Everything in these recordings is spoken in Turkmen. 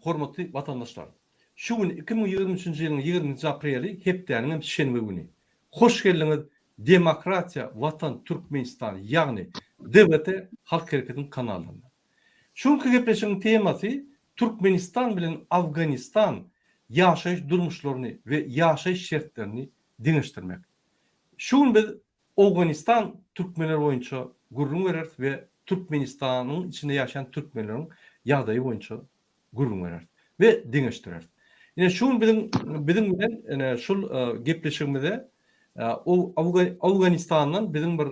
hormatly watandaşlar! Şu gün 2023-nji ýylyň 20-nji apreli hepdäniň hem şenbe güni. Hoş geldiňiz Demokratiýa Watan Türkmenistan ýagny DWT Halk Hereketiniň kanalyna. Şu günki gepleşigiň temasy Türkmenistan bilen Afganistan ýaşaýyş durmuşlaryny we ýaşaýyş şertlerini deňeşdirmek. Şu gün biz Owganystan türkmenleri boýunça gürrüň bereris we Türkmenistanyň içinde ýaşaýan türkmenleriň ýagdaýy boýunça gürrüň bereris we deňeşdireris. Ine şu gün biziň biziň bilen ine şul gepleşigimize Owganystandan biziň bir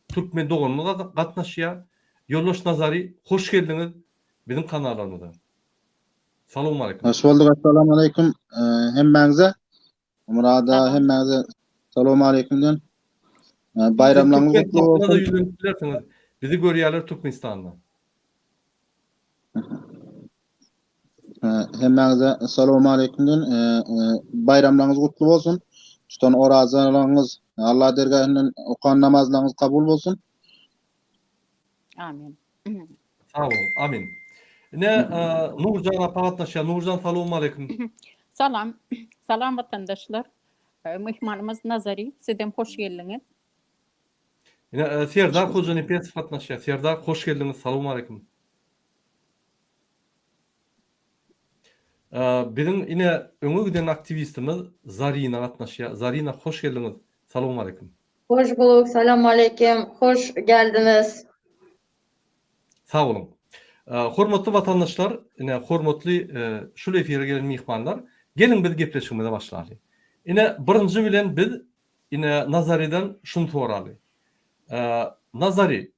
türkmen doganymyz gatnaşýar. Ýoldaş Nazary hoş geldiňiz biziň kanalymyza. Salowmaleýkim. Hoş bolduk Assalamualeýkum hemmäňize. Murada hemmäňize salowmaleýkim diýen. Baýramlaryňyz gutly bolsun. Ýüzlenip bilersiňiz. Bizi görýärler Türkmenistanda. Hemmäňize salowmaleýkim diýen. Baýramlaryňyz gutly bolsun. Tutan orazalaryňyz Allah dergähinden okan namazlaryňyz kabul bolsun. Amin. Sag boluň. Amin. Ine, Nurjan apa gatnaşýar. Nurjan salowmaleýkim. Salam. Salam watandaşlar. Myhmanymyz Nazary, sizem hoş geldiňiz. Ine, Serdar Hojanepesow gatnaşýar. Serdar hoş geldiňiz. Salowmaleýkim. Biziň ine öňe giden aktiwistimiz Zarina gatnaşýar. Zarina hoş geldiňiz. Salowmaleýkim. Hoş bulduk, salam aleýkim, hoş geldiňiz. Sag boluň. Hormatly watandaşlar, ine hormatly şul efire gelen myhmanlar, geliň biz gepleşigimize başlaly. Ine birinji bilen biz ine Nazarydan şuny soraly. Nazary,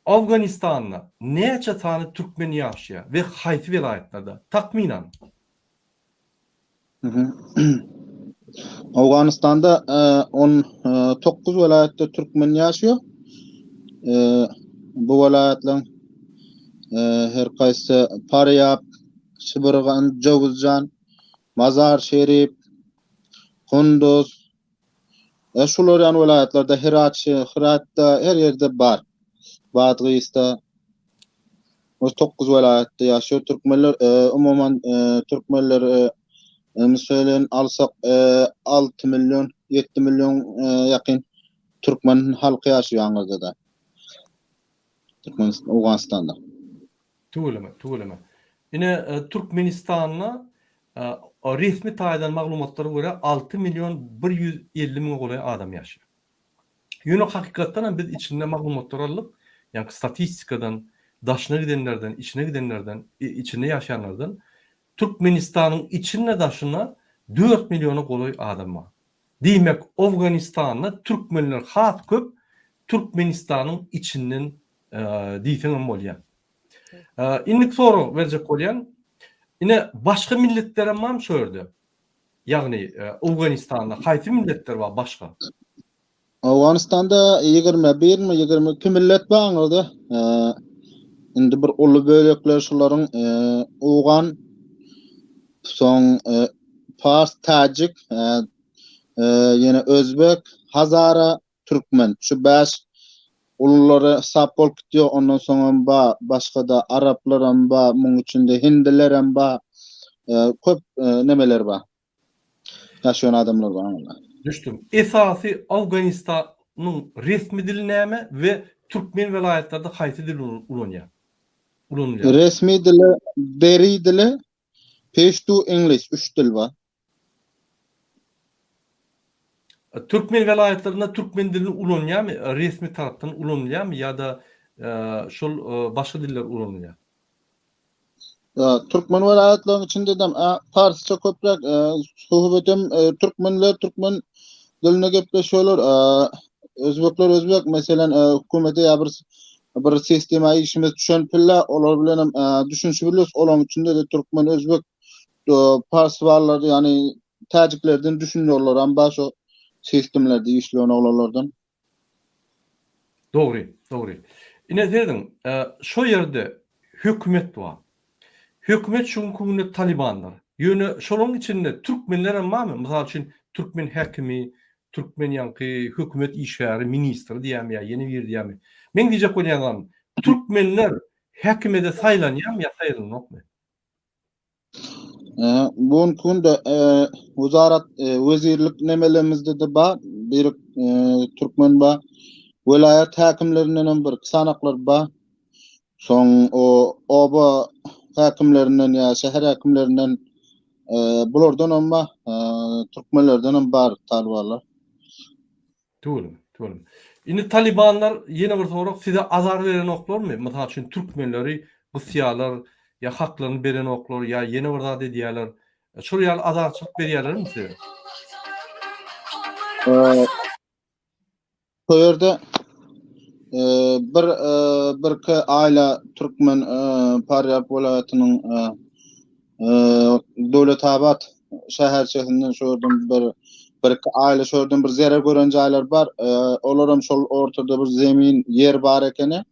Afganistanda näçe sany türkmen ýaşaýar we haýsy welaýatlarda? Takmynan. Owganystanda 19 welaýatda türkmen ýaşaýar. Bu welaýatlaryň her haýsy Farýab, Şibirgan, Jowuzjan, Mazar-Şerif, Kunduz, şular ýaly welaýatlarda Herat, Hyratda her ýerde bar. Badgysda O 9 welaýatda ýaşaýar türkmenler. Umuman türkmenler meselem alsak 6 million, 7 million ýakyn türkmen halky ýaşaýar aňyrda-da. Türkmenistan, Owganystanda. Tüweleme, tüweleme. Ine Türkmenistanda resmi taýdan maglumatlara görä 6 million 150 müňe golaý adam ýaşaýar. Ýöne hakykatdan hem biz içinde maglumatlar aldyk, ýagny statistikadan, daşyna gidenlerden, içine gidenlerden, içinde ýaşaýanlardan Türkmenistanyň içinde daşynda 4 milliona golaý adam bar. Diýmek, Owganystanda türkmenler has köp Türkmenistanyň içinden diýseňem bolýar. Indiki sorag berjek bolýan. Ine başga milletlerem barmy şo ýerde? Ýagny Owganystanda haýsy milletler bar başga? Owganystanda 21 mi 22 millet bar aňyrda. Indi bir uly bölekler şularyň owgan, soň pars, täjik, ýene özbek, hazara, türkmen. Şu 5 ululary hesap bolup gitýär. Ondan soňam bar başga-da araplaram bar, muň içinde hindilerem bar. Köp nemeler bar. Ýaşaýan adamlar bar aňyrda. Düşdüm. Esasy Awganistanyň resmi dili näme we türkmen welaýatlarda haýsy dil ulanýar? Ulanylýar. Resmi dili deri dili, peştu, iňlis üç dil bar. Türkmen welaýatlarynda türkmen dilini ulanýarmy, resmi tarapdan ulanylýarmy ýa-da şol başga diller ulanylýar? Türkmen welaýatlaryň içindedem parsça köpräk söhbetem türkmenler türkmen dilinde gepleşýärler. Özbekler özbek meselem hökümete ýa bir bir sistema işimiz düşen pille olar bilen hem düşünişip bilýäris. Olaryň içinde-de türkmen, özbek, pars barlar, ýagny täjiklerden düşünýärler hem bar şo sistemlerde işleýän oglanlardan. Dogry, dogry. Ine serediň, şo ýerde hökümet bar. Hökümet şu günki günde talybanlar. Ýöne şolaryň içinde türkmenler hem barmy? Mysal üçin, türkmen häkimi, türkmen ýaňky hökümet işgäri, ministri diýýärmi ýa ýene biri diýýärmi? Meň diýjek bolýan zadym, türkmenler. Häkimede saýlanýarmy ýa saýlanokmy? Bu günki günde wezarat wezirlik nemelemizde-de bar, bir türkmen bar. Welaýat häkimlerinden hem bir sanaklar bar. Soň o oba häkimlerinden ýa şäher häkimlerinden bulardan hem bar, türkmenlerden hem bar talybanlar. Tüweleme, tüweleme. Indi talibanlar ýene bir sorag size azar berenoklarmy? Mysal üçin türkmenleri gysýarlar ýa haklaryny berenoklar ýa ýene bir zat edýärler. Şol ýaly azarçylyk berýärlermi size? Bu ýerde bir birki aýla türkmen Parýab welaýatynyň Döwletabat şäherçesinden şu ýerden bir birki aýla şu ýerden bir zerer gören jaýlar bar. Olar hem şol ortada bir zemin ýer bar ekeni.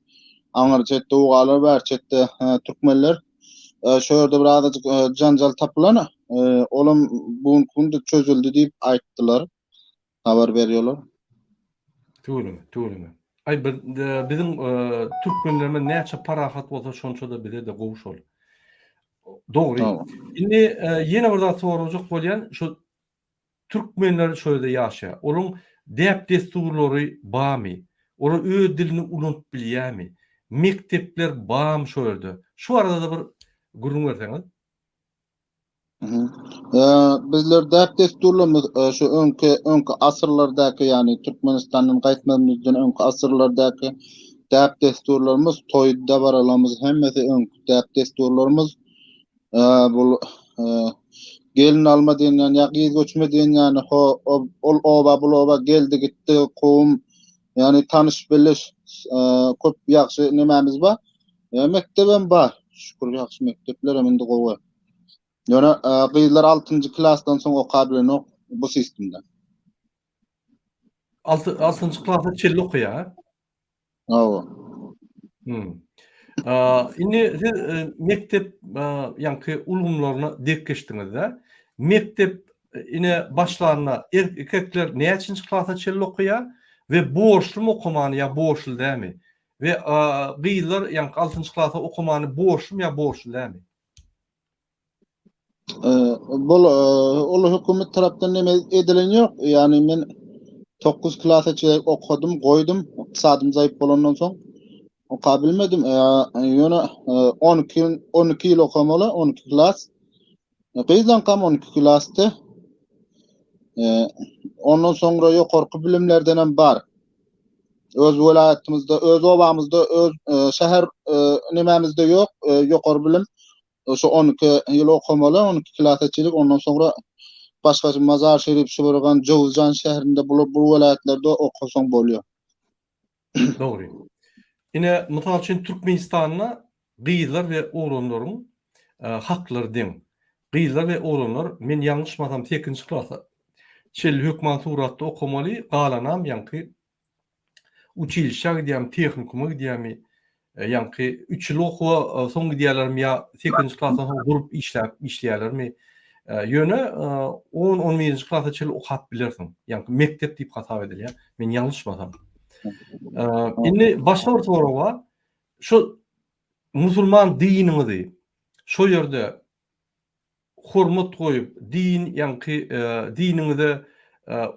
Aňyr çetde ugalar bar, çetde türkmenler. Şu ýerde bir azajyk janjal tapylan, olam bu günde çözüldi diýip aýtdylar. Habar berýärler. Tüweleme, tüweleme. Aý bir biziň türkmenlerimiz näçe parahat bolsa şonça-da bize-de gowy şol. Dogry. Indi ýene bir zat sorajak bolýan, şu türkmenler şo ýerde ýaşaýar. Olaryň däp-dessurlary barmy? Olar öz dilini ulanyp bilýärmi? Mekdepler barmy şo ýerde? Şu barada-da bir gürrüň berseňiz. Bizler däp-dessurlarymyz şu öňki öňki asyrlardaky, ýagny Türkmenistandan gaýtmazymyzdan öňki asyrlardaky däp-dessurlarymyz, toý dabaralarymyz hemmesi öňki däp-dessurlarymyz. Bul gelin alma diýen ýa gyz göçme diýen ýaly ho ol oba bul oba geldi gitdi kowum ýagny tanyş-biliş köp ýagşy nemämiz bar. Mekdebem bar. Şükür ýagşy mekdeplerem indi gowy. Ýöne gyzlar altynjy klasdan soň okabilenok bu sistemde. Alty, altynjy klasa çenli okaýar. Hawa. Hmm. Indi siz e, mekdep e, ýaňky ulgamlaryna dek geçdiňiz-de. Mekdep e, ine başlanda erkekler näçinji klasa çenli okaýar we borçlumy okamany ýa borçly dälmi? We gyzlar ýaňky altynjy klasa okamany borçlumy ýa borçly dälmi? Bul ol hökümet tarapdan neme edilen ýok. Ýagny men 9 klasa çenli okadym, goýdum. Ykdysadym zaýyp bolandan soň oka bilmedim. Ýöne 12 12 ýyl okamaly, 12 klas. Gyzlaňkam 12 klasdy. Ondan soňra ýokarky bilimlerden hem bar. Öz welaýatymyzda, öz obamyzda, öz şäher nemämizde ýok, ýokary bilim. Şu 12 ýyl okamaly, 12 klasa çenli, ondan soňra başga Mazar Şerif, Şybyrgan, Jowzjan şäherinde bu bu welaýatlarda okasaň bolýar. Dogry. Ine, mysal üçin Türkmenistanda gyzlar we oglanlaryň haklary deň. Gyzlar we oglanlar, men ýalňyşmasam sekizinji klasa çenli hökman suratda okamaly, galanam ýaňky uçilişşä gidýärmi, tehnikuma gidýärmi, ýaňky üç ýyl okuwa soň gidýärlermi ýa sekizinji klasdan soň durup işläp işleýärlermi? Ýöne on, on birinji klasa çenli okap bilersiň. Ýaňky mekdep diýip hasap edilýär. Men ýalňyşmasam. Indi başga bir sorag bar. Şu musulman diniňizi şo ýerde hormat goýup, din ýaňky diniňize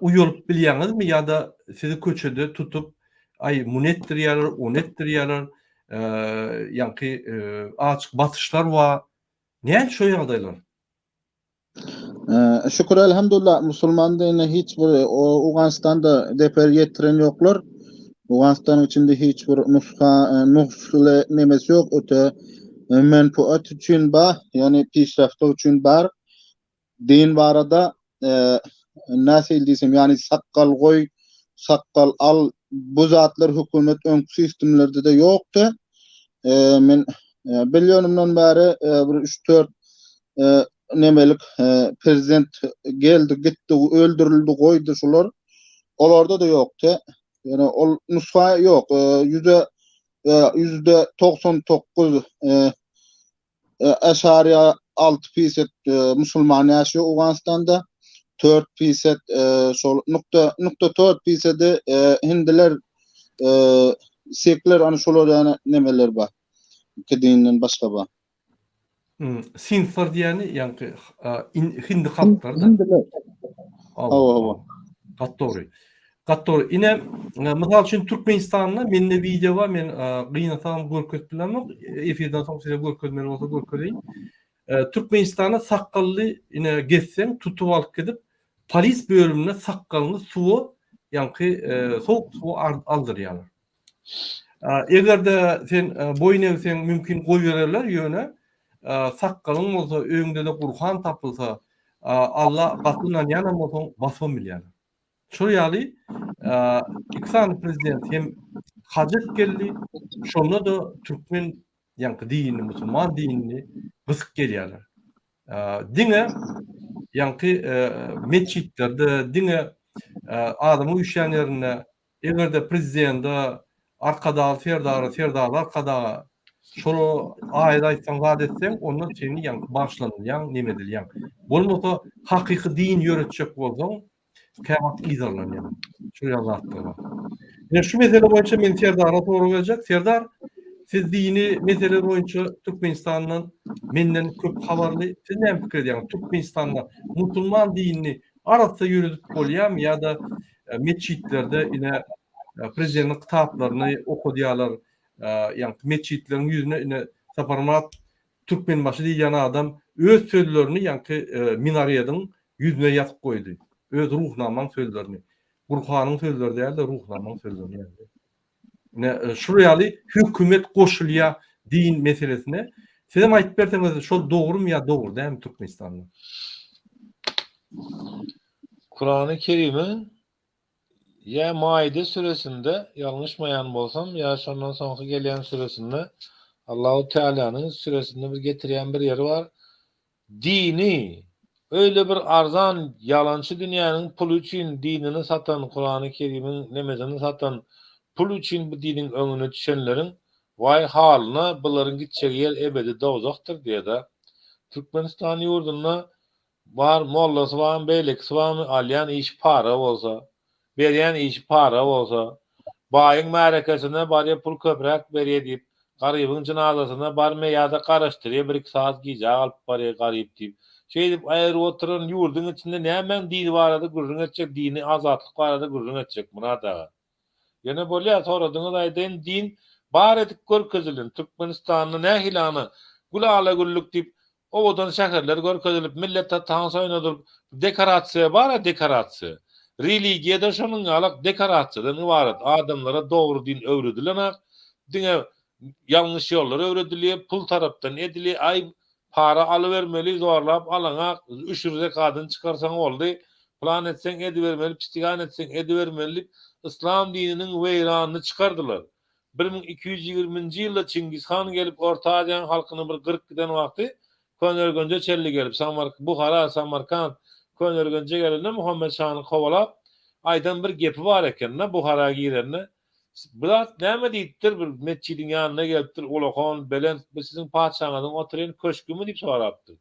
uýalyp bilýäňizmi ýa-da sizi köçede tutup, aý muny etdirýärler, ony etdirýärler, ýaňky açyk basyşlar bar. Näme şo ýagdaýlar? Şükür elhamdulillah musulman dinine hiç bir Owganystanda zeper ýetiren ýoklar. Owganystanyň içinde hiç bir nusga nusly nemesi ýok öte menfuat üçin bar, ýagny pişrafta üçin bar. Din barada nähili diýsem, ýagny sakgal goý, sakgal al, bu zatlar hökümet öňki sistemlerde-de ýokdy. Men bilýänimden bäri bir üç-dört nemelik prezident geldi, gitdi, öldürildi, goýdy şular. Olarda-da ýokdy. Ýöne ol nusga ýok. Ýüze 99% äşariýa 6 piset musulman ýaşaýar Owganystanda. 4 piset şol nukta nukta 4 pisedi hindiler sikler ana şolar ýaly nemeler bar. Iki dinden başga bar. Sintler diýýäni ýaňky hindi halklary-da. Hindiler. Hawa, hawa. Gaty dogry. Gaty dogry. Ine, mysal üçin Türkmenistanda mende wideo bar, men gynansagam görkezip bilemok. Efirden soň size görkezmeli bolsa görkezeýin. Türkmenistanda sakgally ine gezseň tutup alyp gidip polis bölüminde sakgalyňy suwa ýaňky sowuk suwa aldyrýarlar. Eger-de sen boýun egseň mümkin goýbererler ýöne sakgalyň bolsa öýüňde-de Gurhan tapylsa Alla gaty ynanýanam bolsaň basybam bilýärler. Şol ýaly iki sany prezident hem haj edip geldi şonda-da türkmen ýaňky dinini musulman dinini gysyp gelýärler. Diňe ýaňky metjitlerde diňe adamyň üýşýän ýerinde Eger-de prezidende, Arkadagly Serdara, Serdarly Arkadaga şola aýat aýtsaň zat etseň, onda seni ýaňky bagyşlanylýaň, neme edilýäň. Bolmasa hakyky din ýöretjek bolsaň, käwagt yzarlanýaň. Şol ýaly zatlar bar. Ine şu mesele boýunça men Serdara sorag berjek. Serdar, siz dini mesele boýunça Türkmenistandan menden köp habarly. Siz näme pikir edýäňiz? Türkmenistanda musulman dinini arassa ýöredip bolýarmy ýa-da metjitlerde ine prezidentiň kitaplaryny okadýarlar, ýagny metjitleriň ýüzüne ine Saparmyrat Türkmenbaşy diýilýän adam öz sözlerini ýaňky minarediň ýüzüne ýazyp goýdy. Öz Ruhnamaň sözlerini. Gurhanyň sözleri däl-de Ruhnamaň sözlerini ýazdy. Ine şul ýaly hökümet goşulýar din meselesine. Sizem aýdyp berseňiz şol dogrumy ýa dogry dälmi Türkmenistanda? Kurany Kerimiň ýa Maide süresinde ýalňyşmaýan bolsam ýa şondan soňky gelýän süresinde Allahu Tealanyň süresinde bir getirýän bir ýeri bar. Dini öýle bir arzan ýalançy dünýäniň puly üçin dinini satan Kurany Kerimiň nemesini satan pul üçin bu diniň öňüne düşenleriň waý halyna bularyň gitjegi ýer ebedi dowzahdyr diýeda. Türkmenistan ýurdunda Bar mollasy barmy beýlekisi barmy alýan işi para bolsa, berýän işi para bolsa, baýyň märekesine barýa pul köpräk berýä diýip, garybyň jynazasyna barmaýa ýa-da garaşdyrýa bir iki sagat gijä galyp barýa garyp diýip. Şeýdip aýryp oturan ýurduň içinde nämäň dini barada gürrüň etjek dini azatlyk barada gürrüň etjek Myrat aga. Ýöne bolýa soradyňyz aýdaýyn din bar edip görkezilen Türkmenistanda nähili ana gül ala güllük diýip owadan şäherler görkezilip millete tans oýnadylyp dekorasiýa bara dekorasiýa religiýada şonuň ýalak dekorasiýadan ybarat adamlara dogry din öwredilenak diňe ýalňyş ýollar öwredilýär pul tarapdan edilýär aý Para alybermeli zorlap alaňak üşür zekadyny çykarsaň boldy plan etseň edibermeli pstigan etseň edibermeli diýip yslam dininiň weýranyny çykardylar. 1220-nji ýylda Çingiz han gelip Orta Aziýanyň halkyny bir gyryp giden wagty Köneürgenje çenli gelip Samark Buhara Samarkant Köneürgenje gelende Muhammet şany kowalap aýdan bir gepi bar ekende Buhara girende Bu zat näme diýipdir, bir metjidiň ýanyna gelipdir, ulakan, belent, bu siziň patyşaňyzyň oturýan köşgümi diýip sorapdyr.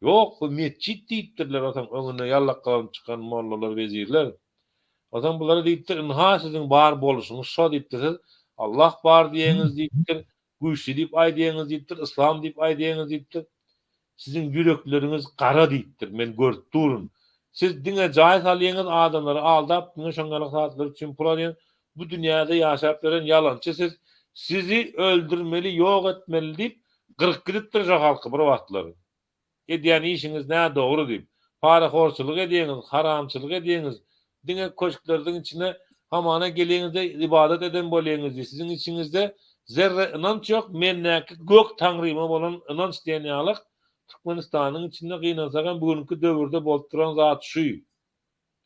Ýok, bu metjit diýipdirler, onsoň öňünde ýallakgalanyp çykan mollalar, wezirler. Onsoň bulara diýipdir, ynha siziň bar boluşyňyz şo diýipdir, siz Allah bar diýeňiz diýipdir, Güýçli diýip aýdýaňyz diýipdir, yslam diýip aýdýaňyz diýipdir. Siziň ýürekleriňiz gara diýipdir, men görüp durun. Siz diňe jaý salýaňyz, adamlary aldap, diňe şoň ýaly zatlar üçin pul alýaňyz. Bu dünýäde ýaşap ýören ýalançy siz. Sizi öldürmeli, ýok etmeli diýip, gyryp gidipdir şo halky bir wagtlar. Edýän işiňiz nädogry diýip. Parahorçylyk edýäňiz, haramçylyk edýäňiz, diňe köşklerdiň içine hamana gelýäňizde ybadat eden bolýaňyz diýip. Siziň içiňizde zerre ynanç ýok, mendäki gök Taňryma bolan ynanç diýen ýalyk Türkmenistanyň içinde gynansagam bu günki döwürde bolup duran zat şu.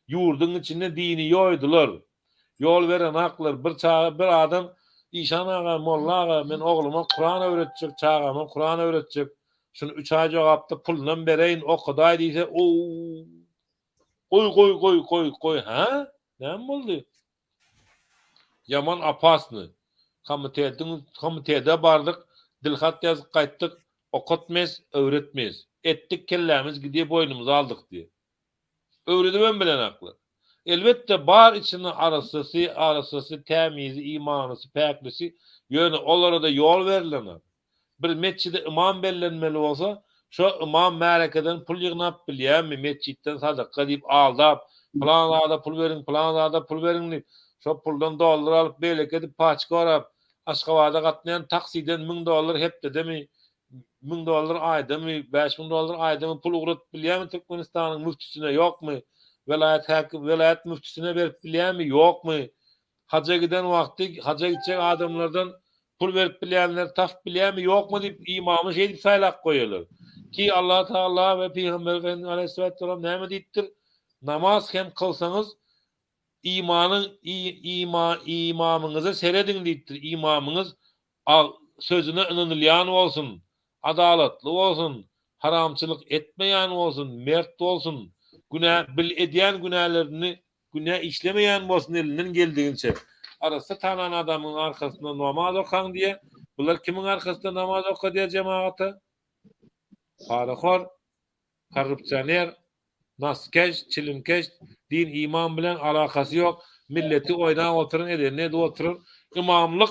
Ýurduň içinde dini ýoýdular. Ýol berenaklar. Bir çaga bir adam Işan aga, molla aga men ogluma Kuran öwretjek, çagama Kuran öwretjek. Şuny üç aý jogapda pulunam bereýin, okadaý diýse, ow. Goý, goý, goý, goý, goý, hä? Näme boldy? Ýaman opasny. Komitetiň komitede bardyk, dilhat ýazyp gaýtdyk, okatmys, öwretmys. Etdik kellämiz gidýä boýnumyza aldyk diýe. Öwredibem bilenaklar. Elbetde bar içinde arassasy, arassasy, tämizi, imanlysy, päklisi, ýöne olara-da ýol berilenok. Bir metjide ymam bellenmeli bolsa, şo ymam märekeden pul ýygnap bilýärmi, metjitden sadaka diýip aldap, pylan zada pul beriň, pylan zada pul beriň diýip, şo puldan dollar alyp beýleki edip paçka orap, Aşgabada gatnaýan taksiden 1000 dollar hepdedemi, 1000 dollar aýdamy, 5000 dollar aýdamy pul ugradyp bilýärmi Türkmenistanyň müftüsine, ýokmy? Welaýat häkim, welaýat müftüsine berip bilýärmi, ýokmy? Haja giden wagty haja gitjek adamlardan pul berip bilýänleri tapyp bilýärmi, ýokmy diýip imamy şeýdip saýlap goýarlar. Ki Allah Tagala we Pygamber Efendimiz Aleyhissalatu vesselam näme diýipdir? Namaz hem kylsaňyz imanyň ima imamyňyza serediň diýipdir. Imamyňyz sözüne ynanylýan bolsun, adalatly bolsun, haramçylyk etmeýän bolsun, mert bolsun, günä bil edýän günälerini Günä işlemeýän bolsun elinden geldiginçe. Arassa tanan adamyň arkasynda namaz okaň diýýär. Bular kimiň arkasynda namaz okadýar jemagata? Parahor, korrupsioner, naskeş, çilimkeş, din iman bilen alakasy ýok, milleti oýnap oturan edenini edip oturan, ymamlyk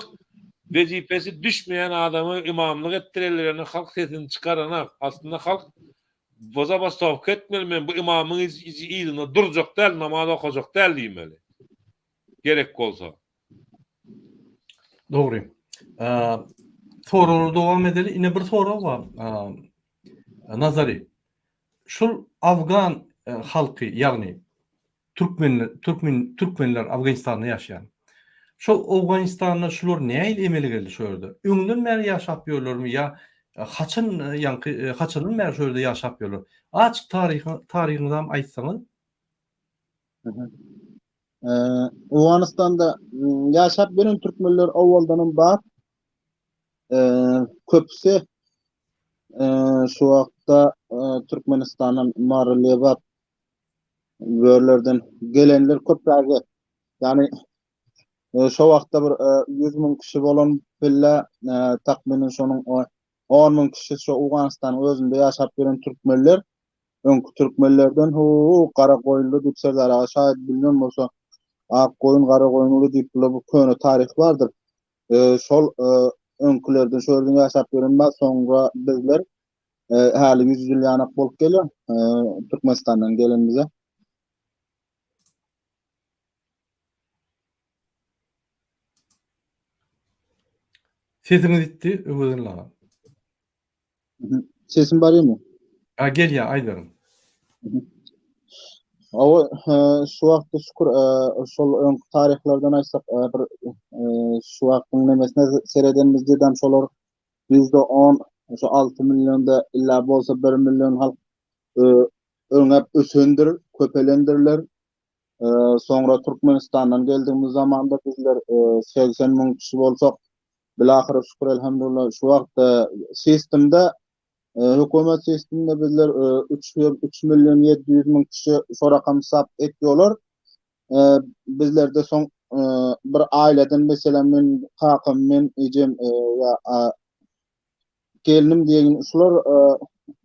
wezipesi düşmeýän adamy ymamlyk etdirerler ýöne halk sesini çykaranak. Aslynda halk Zabastowka etmeli men bu ymamyň yzynda durjak däl namaz okajak däl diýmeli. Gerek bolsa. Dogry. Soraglary dowam edeli. Ine bir sorag bar. Nazary. Şul afgan halky, ýagny Türkmenler, türkmen, türkmenler Afganistanda ýaşaýan. Şol Owganystanda şular nähili emele geldi şo ýerde? Öňden bäri ýaşap ýörlermi ýa haçan ýaňky haçandan bäri şo ýerde ýaşap ýörler? Açyk taryhy taryhyňyzam aýtsaňyz. Owganystanda ýaşap ýören türkmenler owaldanam bar. Köpüsi şu wagtda Türkmenistandan Mary, Lebap Börlerden gelenler köprägi. Ýagny e, şo wagtda bir 100 e, müň kişi bolan pille e, takmynan şonuň 10 müň kişi şo Owganystanyň özünde ýaşap ýören türkmenler öňki türkmenlerden hu gara goýunly diýip Serdar aga şaýat bilinen bolsa ak goýun gara goýunly diýip bular bu köne taryh bardyr. E, şol e, öňkülerden şo ýerden ýaşap ýören bar soňra bizler Häli 100 ýyl ýanak bolup gelýär Türkmenistandan gelenimize. Sesiňiz gitdi Öwezin aga. Sesim barýarmy? Ha gelýär aýdyberiň. Hawa, şu wagtda şükür şol öňki taryhlardan aýtsak bir şu wagtyň nemesine seredenimizde hem şolar %10, şu 6 millionda illa bolsa 1 million halk öňäp ösendir, köpelendirler. Soňra Türkmenistandan geldigimiz zamanda bizler 80 müň kişi bolsak, bilahyr şükür elhamdülillah şu wagtda sistemde hökümet sistemde bizler 3 3 million 700 müň kişi şo rakam hesap etýärler. Bizlerde soň bir aileden meselem men kakam men ejem ýa gelnim diýen şular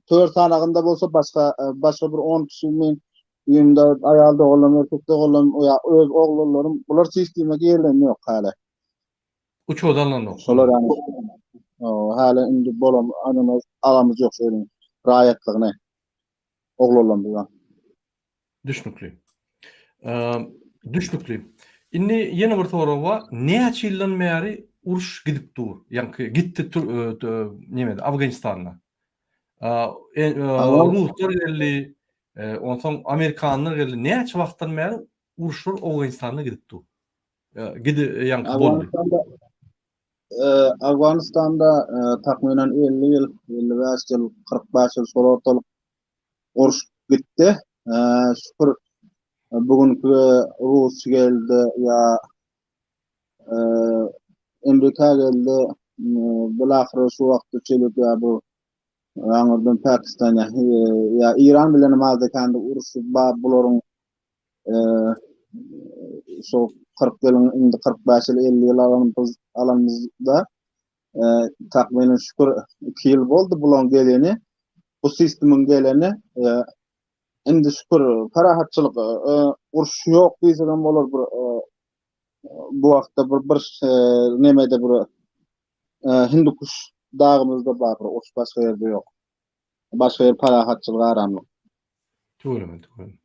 tört sanagynda bolsa başga başga bir 10 kişi men öýümde aýal doganlarym erkek doganlarym ýa öz oglanlarym bular sistema girilen ýok hala. Uçurdan alnanok. Şolar ýani hala indi bolan anamyz agamyz ýok şeýle raýatlygyny oglanlarymyzdan. Düşnükli. Düşnükli. Indi ýene bir sorag bar. Näçe ýyldan bäri uruş gidip dur? Ýaňky gitdi nemede Afganistanda. Ruslar geldi, onsoň amerikanlar geldi. Näçe wagtdan bäri uruşlar Owganystanda gidip dur? Gidi ýaňky boldy. Afganistanda takmynan 50 ýyl, 55 ýyl, 45 ýyl şol ortalyk uruş gitdi. Şükür bu günki Rus geldi ýa Amerika geldi. Bilahyr şu wagtda çelip ýa bu aňyrdan Pakistan ýa Iran bilen hem azda-kände uruş bar bularyň şu 40 ýylyň indi 45 ýyl 50 ýyl alanymyz alanymyzda Takmynan şükür 2 ýyl boldy bulaň geleni. Bu sistemiň geleni. Indi şükür parahatçylyk, uruş ýok diýsegem bolar bir bu wagtda bir bir nemede bir Hindikuş. dagymyzda bar bir uruş başga ýerde ýok. Başga ýer parahatçylyk aramlyk. Tüweleme tüweleme.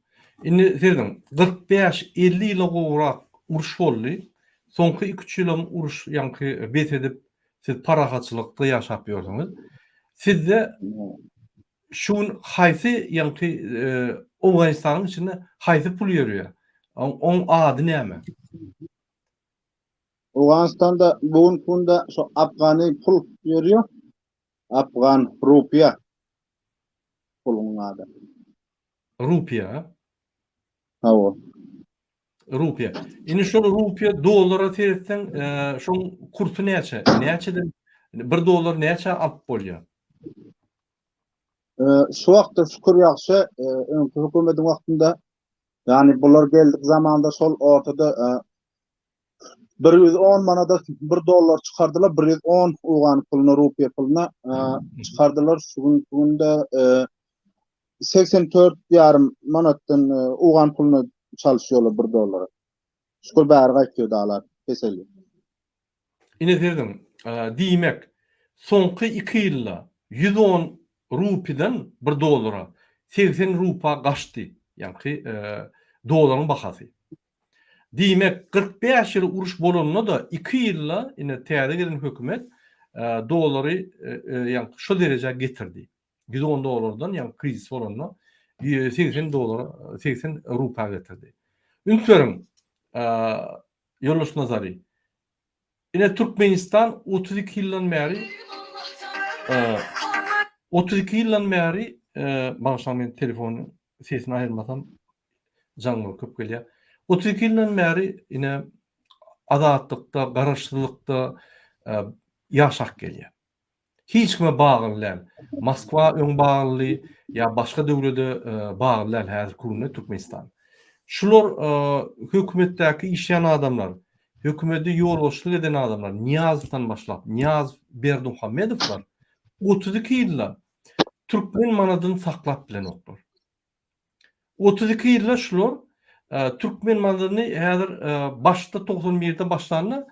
Indi serediň 45-50 ýyla gowrak uruş boldy. Soňky 2-3 ýylam uruş ýaňky bes edip siz parahatçylykda ýaşap ýörsüňiz. Sizde şu gün haýsy ýaňky Owganystanyň içinde haýsy pul ýörýär? Oň ady näme? Owganystanda bu günki günde şu afgany pul ýörýär. Afgan rupiýa puluň ady. Rupiýa? Hawa. Rupiýa. Indi şol rupiýa dollara seretseň, şoň kursy näçe? Näçeden bir dollar näçä alyp bolýar? Şu wagtda şükür ýagşy, öňki hökümediň wagtynda, ýagny bular geldik zamanda şol ortada 110 manada 1 dollar çykardylar, 110 owgan puluna, rupiýa puluna çykardylar. Şu gün günde 84 ýarym manatdan owgan puluna çalyşýarlar 1 dollara. Şükür bäri gaýtýar dalar, peseldi. Ine serediň, diýmek, soňky iki ýylda 110 rupiden bir dollara 80 rupa gaçdy, ýaňky dollaryň bahasy. Diýmek, 45 ýyl uruş bolanda-da iki ýylda ine täze gelen hökümet dollary ýaňky şo derejä getirdi. 110 dollardan ýaňky krizis bolanda 80 dollara, 80 rupa getirdi. Üns beriň, Ýoldaş Nazary. Ine Türkmenistan 32 ýyldan bäri 32 ýyldan bäri bagyşlaň men telefonyň sesini aýyrmasam jaňlar köp gelýär. 32 ýyldan bäri ine azatlykda, garaşsyzlykda ýaşap gelýär. Hiç kime bagly däl. Moskwa öň baglydy ýa başga döwlede bagly däl häzirki günde Türkmenistan. Şular hökümetdäki işleýän adamlar, hökümede ýolbaşçylyk eden adamlar Nyýazowdan başlap, Nyýazow, Berdimuhamedowlar 32 ýylda türkmen manadyny saklap bilenoklar. 32 ýylda şular türkmen manadyny häzir başda 91-de başlanda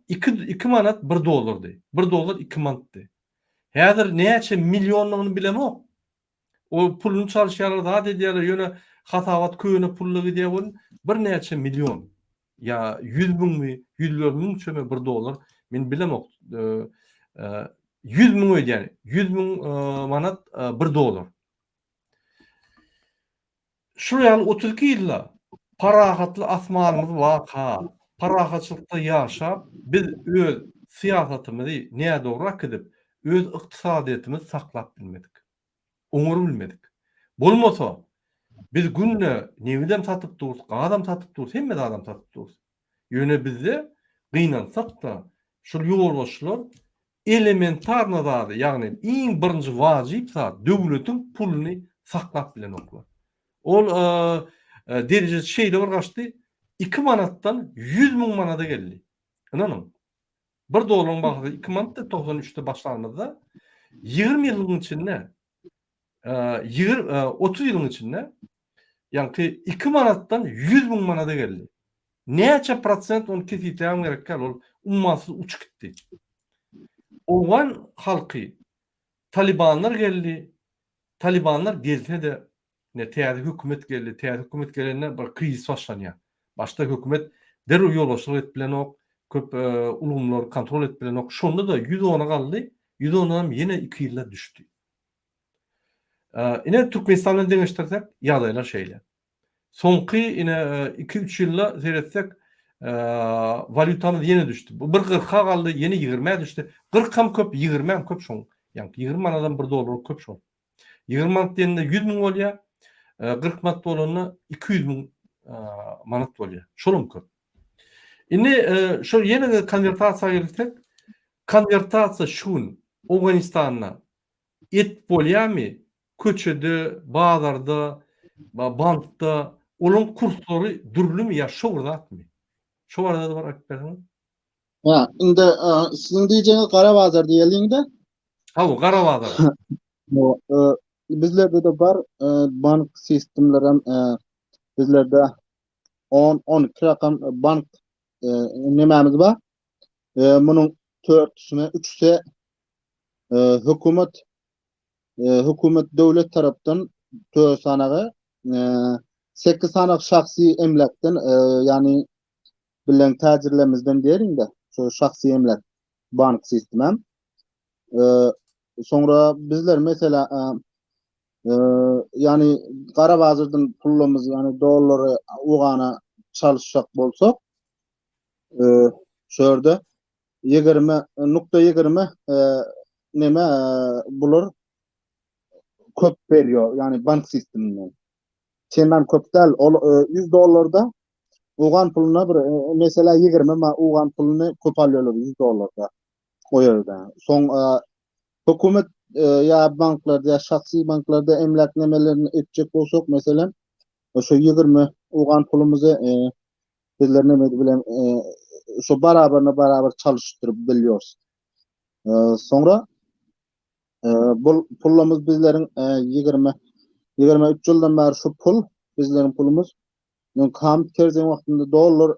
2 2 manat 1 dollardy. 1 dollar 2 manatdy. Häzir näçe milliondygyny bilemok. O puluny çalyşýarlar, zat edýärler, ýöne hasabat köne pulla gidýär welin birnäçe million. Ýa 100 müňmi, ýüzler müňçemi 1 dollar men bilemok. 100 müň öýdýän. 100 müň manat 1 dollar. Şul ýaly 32 ýylda parahatly asmanymyz barka, parahatçylykda ýaşap, biz öz syýasatymyzy nädogry äkidip, öz ykdysadyýetimizi saklap bilmedik. Oňaryp bilmedik. Bolmasa, biz günde nebidem satyp durus, gazam satyp durus, hemme zadam satyp durus. Ýöne bizde gynansak-da, şol ýolbaşçylar elementarny zady, ýagny iň birinji wajyp zat döwletiň puluny saklap bilenoklar. Ol derejesi şeýle bir gaçdy, 2 manatdan 100 müň manada geldi. Ynanyň. Bir dollaryň bahasy 2 manatdy 93-de başlanymyzda 20 ýylyň içinde 20 30 ýylyň içinde ýaňky 2 manatdan 100 müň manada geldi. Näçe prosent ony kesgitlämem gerek däl, ol ummasyz uçup gitdi. Owgan halky Talibanlar geldi, Talibanlar gelse-de ne täze hökümet geldi, täze hökümet gelende bir krizis başlanýar. Başda hökümet derrew ýolbaşçylyk edip bilenok, köp ulgamlary kontrol edip bilenok. Şonda-da 110-a galdy, 110-dan ýene 2 ýylda düşdi. Ine Türkmenistan bilen deňeşdirsek ýagdaýlar şeýle. Soňky ine 2-3 ýylda seretsek walýutamyz ýene düşdi. Bu bir 40-a galdy, ýene 20-ä düşdi. 40 hem köp, 20 hem köp şoň. Ýagny 20 manatdan 1 dollar köp şol. 20 manat diýende 100 müň bolýar. 40 manat bolanda 200 müň manat bolýar. Şol hem köp. Indi şol ýene-de konwertasiýa gelsek, konwertasiýa şu gün Owganystanda Et bolýamy köçede, bazarda, bankda olaň kurslary dürlümi ýa şo bir zatmy? Şo barada-da bir aýdyp berseňiz. Ha, indi siziň diýjegiňiz gara bazar diýeliň-de. Hawa, gara bazar. Bizlerde-de bar bank sistemlerem bizlerde 10 12 rakam bank nemämiz bar. Munuň dörtüsine, üçüsi. Hökümet hökümet döwlet tarapdan 4 sanagy 8 sany şahsy emläkden ýagny bilen täjirlerimizden diýerin-de, şu şahsy emläk bank sistemem. Soňra bizler mesela ýagny gara bazardan pullarymyzy ýagny dollary ugana çalyşjak bolsak, şu ýerde 20 nukta 20 neme bular köp berýär, ýagny bank sisteminden. Çendan köp däl, ol 100 dollarda Owgan puluna bir mesela 20 ma owgan puluny köp alýarlar 100 dollarda o ýerde. Soň hökümet ýa banklarda ýa şahsy banklarda emläk nemelerini etjek bolsak, meselem, şo 20 owgan pulumyzy bizler neme bilen şo barabaryna barabar çalyşdyryp bilýäris. Soňra bu pulumyz bizleriň 20 23 ýyldan bäri şu pul bizleriň pulumyz Öň Hamid Kerziň wagtynda dollar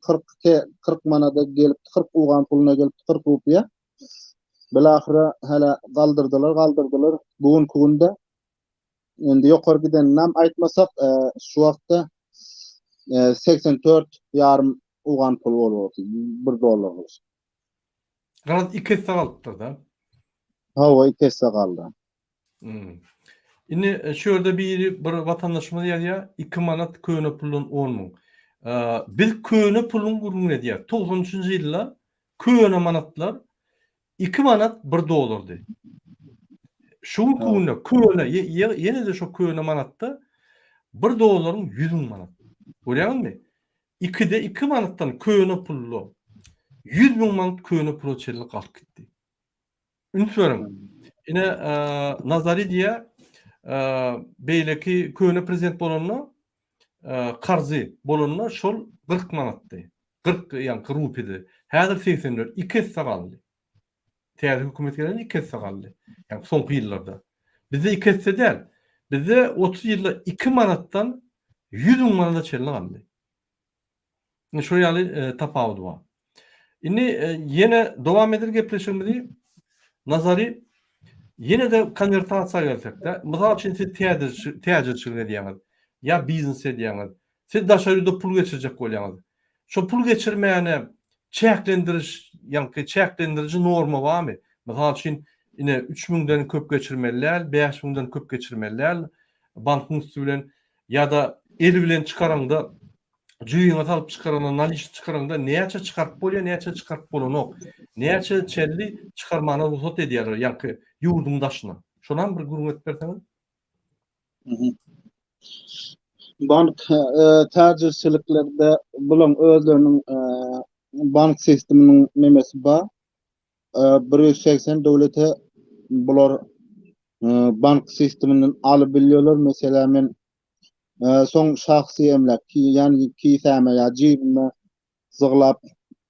42 40 manada gelipdi, 40 owgan puluna gelipdi, 40 rupiýa. Bilahyra hälä galdyrdylar, galdyrdylar. Bu günki günde indi ýokary gideninem aýtmasak, şu wagtda 84 ýarym owgan puly bolup otyr, bir dollar bolsa. Garaz iki esse galypdyr-da. Hawa, iki esse galdy. Hmm. Indi e, şu ýerde biri bir watandaşymyz ýazýar, 2 manat köne puldan 10 müň. E, biz köne puluň gürrüňini edýär. 93-nji ýylda köne manatlar 2 manat 1 dollardy. Şu günki günde köne ýene-de şu köne manatda 1 dollaryň 100 müň manat. Görýäňizmi? 2-de 2 manatdan köne pulda 100 müň manat köne pula çenli galyp gitdi. Üns beriň. Ine, Nazary diýýär, beýleki köne prezident bolanda, karzy bolanda şol 40 manatdy. 40 ýaňky rupidi. Häzir 84, iki esse galdy. Täze hökümet gelende iki esse galdy. Ýagny soňky ýyllarda. Bizde iki esse däl. Bizde 30 ýylda 2 manatdan 100 müň manada çenli galdy. Indi şo ýaly e, tapawudy bar. Indi e, ýene dowam eder gepleşigimizi. Nazary ýene-de konwertasiýa gelsek-de, mysal üçin siz täjirçilik edýäňiz ýa biznes edýäňiz. Siz daşary ýurda pul geçirjek bolýaňyz. Şo pul geçirmäne çäklendiriş, ýaňky çäklendiriji norma barmy? Mysal üçin, ine 3000-den köp geçirmeli däl, 5000-den köp geçirmeli däl bankyň üsti bilen ýa-da el bilen çykaraňda jübiňe salyp çykaranda, naliçny çykaranda näçe çykaryp bolýar, näçe çykaryp bolanok. Näçe çenli çykarmana rugsat edýärler, ýaňky ýurduň daşyna. Şonam bir gürrüň edip berseňiz. Bank e, täjirçiliklerde bulaň özleriniň e, bank sisteminiň nemesi bar. E, 180 döwlete bular e, bank sisteminden alyp bilýärler. Mesela men Soň şahsy emläk, ýagny kisäme ýa jübime zyglap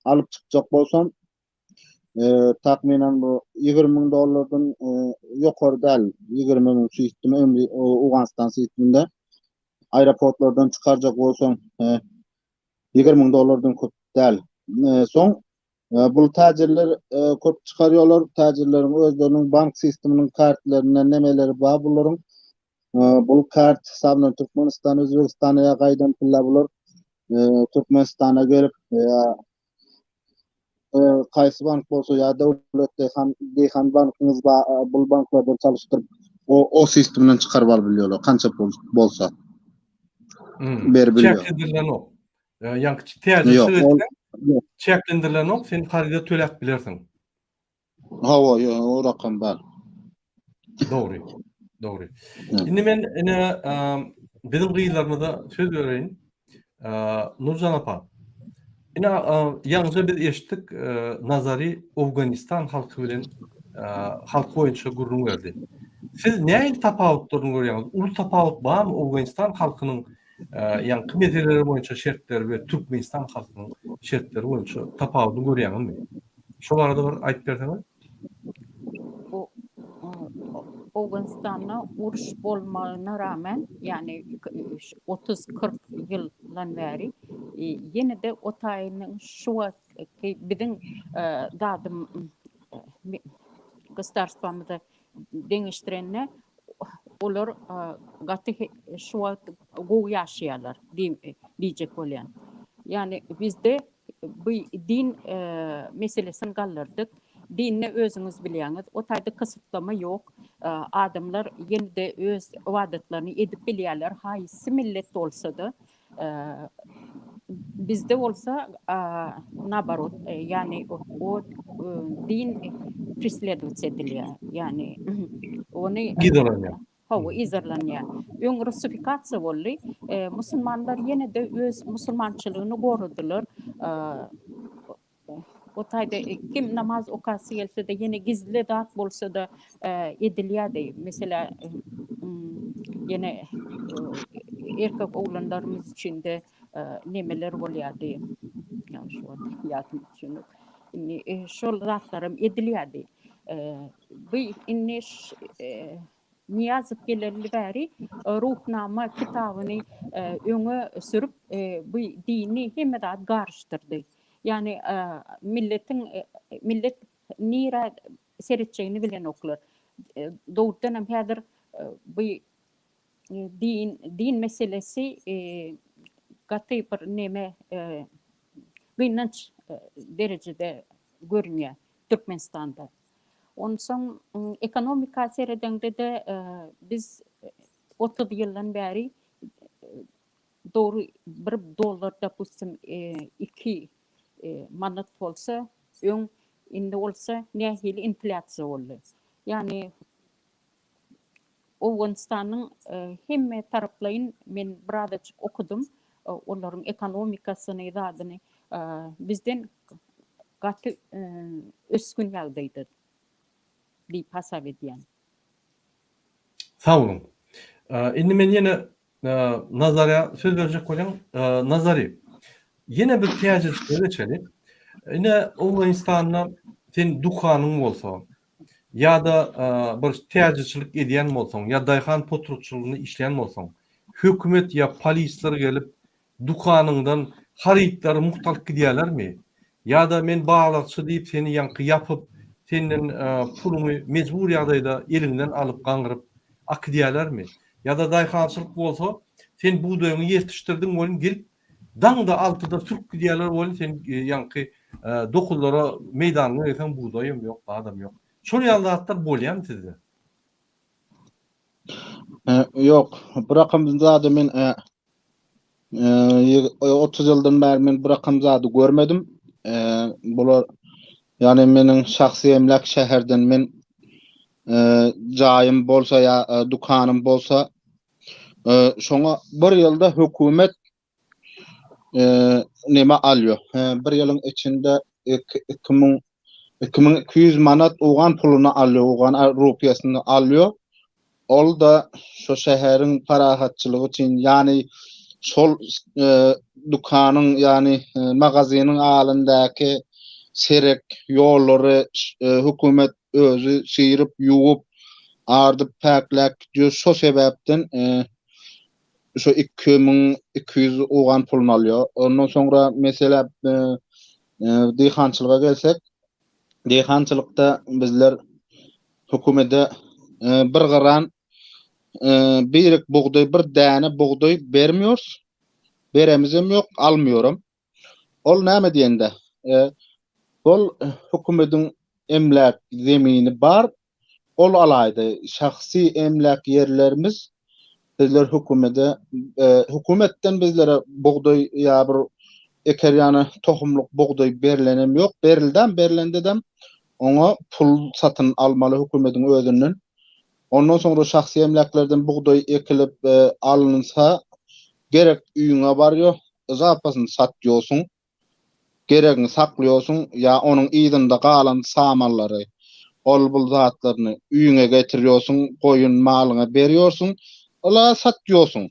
alyp çykjak bolsam, takmynan bu 20 müň dollardan ýokary däl, 20 müň sistemi ömri Owganystan sisteminde aeroportlardan çykarjak bolsaň, 20 müň dollardan köp däl. Soň Bul täjirler köp çykarýarlar, täjirleriň özleriniň bank sisteminiň kartlarynda nemeleri bar bularyň. Bul kart hesabyndan Türkmenistan, Özbegistana ýa gaýdan pullar bular Türkmenistana gelip ýa kaýsy bank bolsa ýa döwlet dehan dehan bankyňyz bar bul banklardan çalyşdyryp o o sistemden çykaryp alyp bilýärler kança pul bolsa. Hmm. Berip bilýär. Çäklendirilenok. Ýaňky täjirçilik etseň çäklendirilenok, sen haryda töläp bilersiň. Hawa, ýok, o rakam bar. Dogry. Dogry. Indi men ine biziň gyzlarymyza söz bereýin. Nurjan apa. Ine ýaňyja biz eşitdik Nazary Owganistan halky bilen halky boýunça gürrüň berdi. Siz nähili tapawutlaryny görýäňiz? Uly tapawut barmy Owganistan halkynyň ýaňky meseleler boýunça şertleri we Türkmenistan halkynyň şertleri boýunça tapawudyny görýäňizmi? Şo barada bir aýdyp berseňiz. Bu Owganystanda uruş bolmagyna rağmen, ýagny 30-40 ýyldan bäri ýene-de o taýynyň şu wagtky biziň zadym. gosdarstwamyza deňeşdirende olar gaty şu wagt gowy ýaşaýarlar diýjek bolýan. Ýagny bizde bu din meselesini galdyrdyk. Dinde özüňiz bilýäňiz, o taýda kysytlama ýok. Adamlar ýene-de öz ybadatlaryny edip bilýärler, haýsy millet bolsa-da. Bizde bolsa naborot, ýagny o din presledowat edilýär. Ýagny ony Yzarlanýar. Hawa, yzarlanýar. Öň russifikasiýa boldy. Musulmanlar ýene-de öz musulmançylygyny goradylar. O taýda kim namaz okasy gelse-de, ýene gizli zat bolsa-da edilýärdi. Meselä, ýene erkek oglanlarymyz üçin-de nemeler bolýardy. Ýa şu wagt ýadym düşenok. Indi şol zatlaram edilýärdi. Bu indi Nyýazow geleli bäri Ruhnama kitabyny öňe sürüp, bu dini hemme zady garyşdyrdy. Ýagny milletiň millet nirä seretjegini bilenoklar. Dogrudan hem häzir bu din din meselesi gaty bir neme gynanç derejede görünýär Türkmenistanda. Onsoň ekonomika seredeňde-de biz 30 ýyldan bäri dogry bir dollar dopustim 2 manat bolsa, öň indi bolsa nähili inflýasiýa boldy. Ýagny Owganystanyň hemme taraplaýyn men birazajyk okudym, olaryň ekonomikasyny, zadyny bizden gaty ösgün ýagdaýda diýip hasap edýän. Sag boluň. Indi men ýene Nazara söz berjek bolýan. Nazary, ýene bir täjirçilige geçeli. Ine, Owganystanda sen dükanyň bolsa, ýa-da bir täjirçilik edýän bolsaň, ýa daýhan potratçylygynda işleýän bolsaň, hökümet ýa polisler gelip dükanyňdan harytlary mugt alyp gidýärlermi? Ýa-da men balykçy diýip seni ýaňky ýapyp, senden puluňy mejbur ýagdaýda eliňden alyp gaňryp akidýärlermi? Ýa-da daýhançylyk bolsa, sen bugdaýyňy ýetişdirdiň welin gelip daňda altyda sürüp gidýärler welin sen ýaňky dokuzlara meýdanyňa gelseň bugdaýam ýok, zadam ýok. Şol ýaly zatlar bolýarmy sizde? Ýok, bu rakam zady men 30 ýyldan bäri men bu rakam zady görmedim. Bular ýagny meniň şahsy emläk şäherden men jaýym bolsa ýa dükanym bolsa şoňa bir ýylda hökümet neme alýar. Bir ýylyň içinde 2000 2200 manat owgan puluny alýar, owgan rupiýasyny alýar. Ol-da şo şäheriň parahatçylygy üçin, ýagny şol dükanyň, ýagny magazynyň alyndaky serek ýollary hökümet özi syryp, ýuwup, ardyp, päkläp gidýär. Şo sebäpden şo 2200 owgan puluny alýar. Ondan soňra meselä diýhançylyga gelsek, diýhançylykda bizler hökümete bir gyran birik bugdaý, bir däne bugdaý bermiýorys. Beremizem ýok, almýoram. Ol näme diýende, ol hökümediň emläk zemini bar, Ol alaýdy. Şahsy emläk ýerlerimiz bizler hökümede hökümetden bizlere bugdaý ýa bir eker ýany tohumlyk bugdaý berlenem ýok. Berildem berlendedem oňa pul satyn almaly hökümediň özünden. Ondan soňra şahsy emläklerden bugdaý ekilip alynsa gerek öýüňe barýo, zapasyny satýosyň. Geregiňi saklaýarsyň ýa onuň yzynda galan samallary, ol-bul zatlaryny öýüňe getirýärsiň, goýun malyňa berýärsiň, ýa satýarsyň.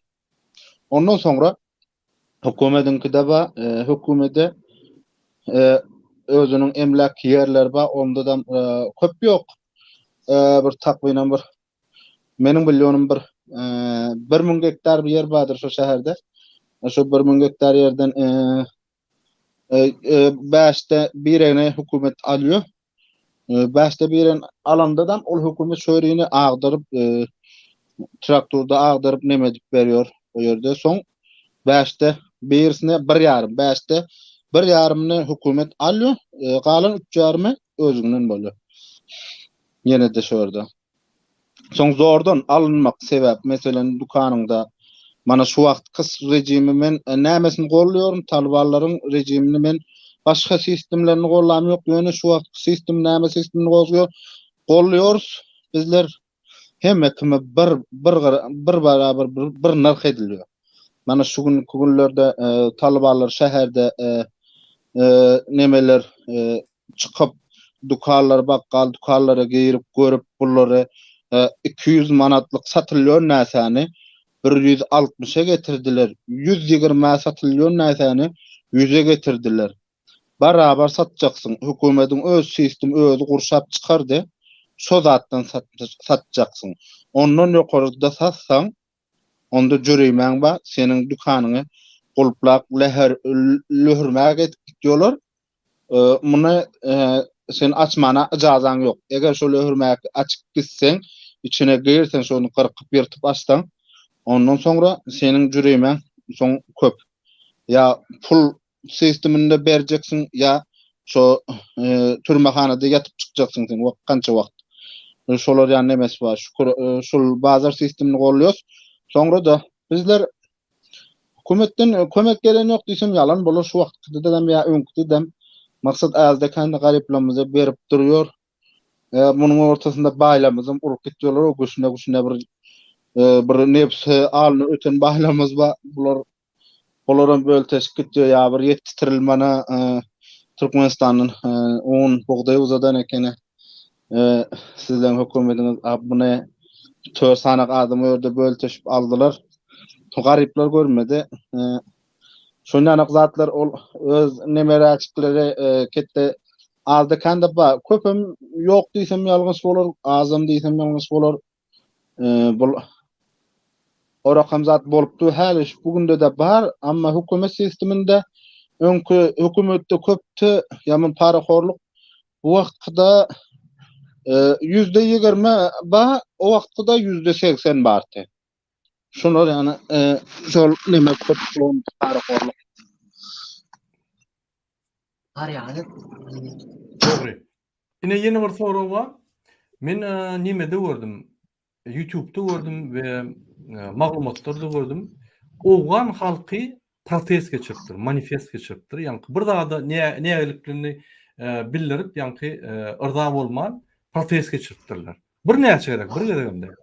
Ondan soňra hökümediňkide bar, hökümede özüniň emläk ýerleri bar, onda-da köp ýok. Bir takmynan bir Meniň bilýonym bir 1000 gektar bir ýer bardyr şu şäherde. Şu 1000 gektar ýerden bäşde biregine hökümet alýar. Bäşde birini alandadam ol hökümet şo ýerini agdaryp traktorda agdaryp neme edip berýär o ýerde. Soň bäşde birisine bir ýarym, bäşde bir ýarymyny hökümet alýar, galan üç ýarymy özüňden bolýar. Ýene-de şo ýerde. Soň zordan alynmak sebäp, meselem, dükanyňda mana şu wagt kys rejimi men e, nämesini golluyorum, talybanlaryň rejimini men başga sistemlerini gollam ýok, ýöne şu wagt sistem näme sistemini gozgýar, golluyoruz bizler hemme kime bir bir bir barabar bir, bir nyrh ediliyor. Mana şu günki günlerde e, talybanlar şäherde e, e, nemeler e, çykyp dükanlara bakkal dükanlara girip görüp bulary 200 manatlyk satylýan näsäni 160-a getirdiler. 120-ä satylýan näsäni 100-e getirdiler. Barabar satjaksyň. Hökümediň öz sistem özi gurşap çykardy. Şo zatdan satjaksyň. Ondan ýokarda satsaň, onda jürimäň bar, seniň dükanyňy gulplap läher löhürmäge edip gitýärler. Muny sen açmana yjazaň ýok. Eger şol höwürmäki açyp gitseň, içine girseň, şony gyrkyp ýyrtyp açsaň, ondan soňra seniň jürimäň soň köp. Ýa pul sisteminde berjeksiň, ýa şo türmehanada ýatyp çykjaksyň sen wagt kança wagt. Şolar ýa nemesi bar. Şükür şul bazar sistemini golluýas. Soňra-da bizler Hökümetden kömek gelen ýok diýsem ýalan bolar şu wagtkyda-da ýa öňküde-de maksat azda-kände garyplarymyza berip durýar. E, munuň ortasynda baýlarymyzam urup gitýärler, o güçüne-güçüne bir e, bir nebsi alyny öten baýlarymyz bar. Bular bularam bölteşip gitýär ýa bir ýetişdirilmana e, Türkmenistandan e, un, bugdaý uzadan ekeni. E, sizleň hökümetiňiz muny tör sanak adam o ýerde bölteşip aldylar. Garyplar görmedi. E, şondanak zatlar ol öz nemeräçikleri e, ketde azda kände ba köpem ýok diýsem ýalňyş bolar, azam diýsem ýalňyş bolar. E, bul o rakam zat bolupdy. Häli şu bu günde-de bar, amma hökümet sisteminde öňki hökümetde köpdi, ýaman parahorluk Bu wagtkyda %20 ba, o wagtkyda %80 bardy. Şolar ýany şol neme köp bolan parahorluk. Bar ýaly. Dogry. Ine ýene bir sorag bar. Men nemede gördüm. Youtube-da gördüm we maglumatlarda gördüm. Owgan halky protest geçiripdir, manifest geçiripdir. Ýaňky bir zada nägilikligini bildirip, ýaňky yrza bolman protest geçiripdirler. Birnäçe gezek, bir gezegem däl.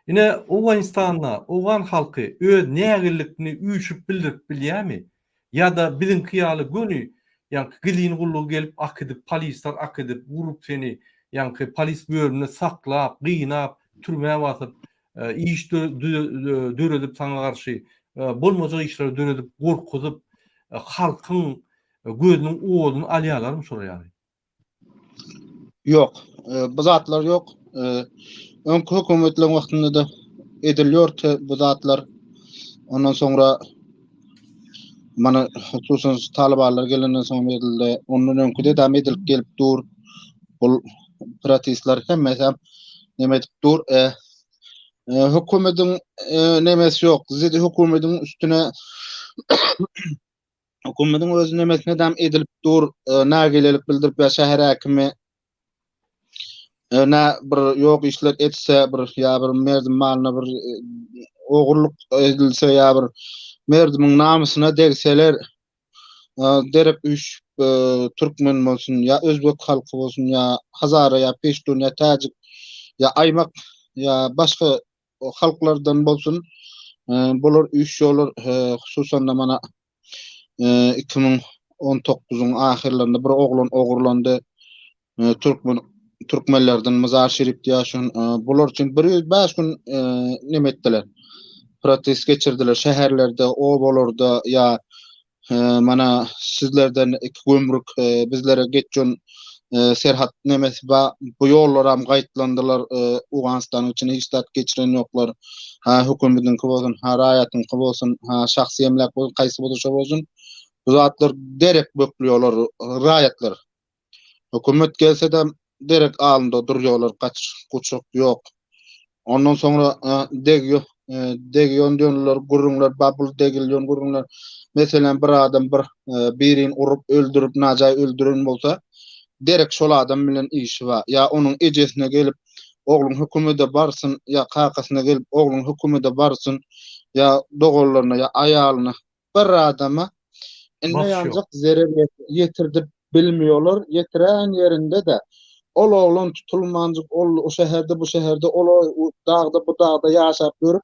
Ine Owganystanda owgan halky öz nägilikligini üýşüp bildirip bilýärmi? Ýa-da biziňki ýaly göni ýaňky gizlin gullugy gelip akidip, polisler akidip, urup seni ýaňky polis bölüminde saklap, gynap, türmä basyp, iş döredip saňa garşy bolmajak işleri döredip, gorkuzyp, halkyň gözüniň oduny alýarlarmy şolar ýaly? Ýok, bu zatlar ýok. Öňki hökümetleriň wagtynda-da edilýärdi bu zatlar. Ondan soňra mana hususan talybanlar gelenden soň edildi. Ondan öňki-de dam edilip gelip dur. Bul protestler hemmesi hem neme edip dur. E, hökümetiň nemesi ýok. Zidi hökümetiň üstüne Hökümetiň öz nemesine dam edilip dur, e, nägilelik bildirip ýa şäher häkimi e, nä bir ýok işler etse bir ýa bir merdim malyna bir e, ogurlyk edilse ýa bir merdimiň namysyna degseler e, derek üýşüp e, türkmen bolsun ýa özbek halky bolsun ýa hazara ýa peştun ýa täjik ýa aýmak ýa başga halklardan bolsun bular üýşýärler hususan-da mana 2019-yň ahyrlarynda bir oglan ogurlandy türkmen türkmenlerden Mazar Şerifde ýaşan bular üçin 105 gün neme etdiler protest geçirdiler şäherlerde obalarda ýa Mana sizlerden iki gümrük bizlere geçen serhat nemesi ba bu ýollaram gaýtlandylar Owganystanyň içine hiç zat geçiren ýoklar. Ha hökümetiňki bolsun, ha raýatyňky bolsun, ha şahsy emläk bolsun, haýsy bolsa şo bolsun. Bu zatlar derek böklüyorlar raýatlar. Hökümet gelse-de. derek alynda durýarlar, gaç guçuk ýok. Ondan soňra degýo degýon diýenler gürrüňler bar, bul degilýon gürrüňler. Meselem, bir adam bir birini urup öldürip, najaý öldüren bolsa, derek şol adam bilen işi bar. Ýa onuň ejesine gelip, ogluň hökümede barsyn, ýa kakasyna gelip, ogluň hökümede barsyn, ýa doganlaryna, ýa aýalyna bir adama indi ýanjak zerer ýetirdip bilmiýorlar, ýetiräýen ýerinde-de ol oglan tutulmanjyk ol o şäherde bu şäherde ol o dagda bu dagda ýaşap ýörüp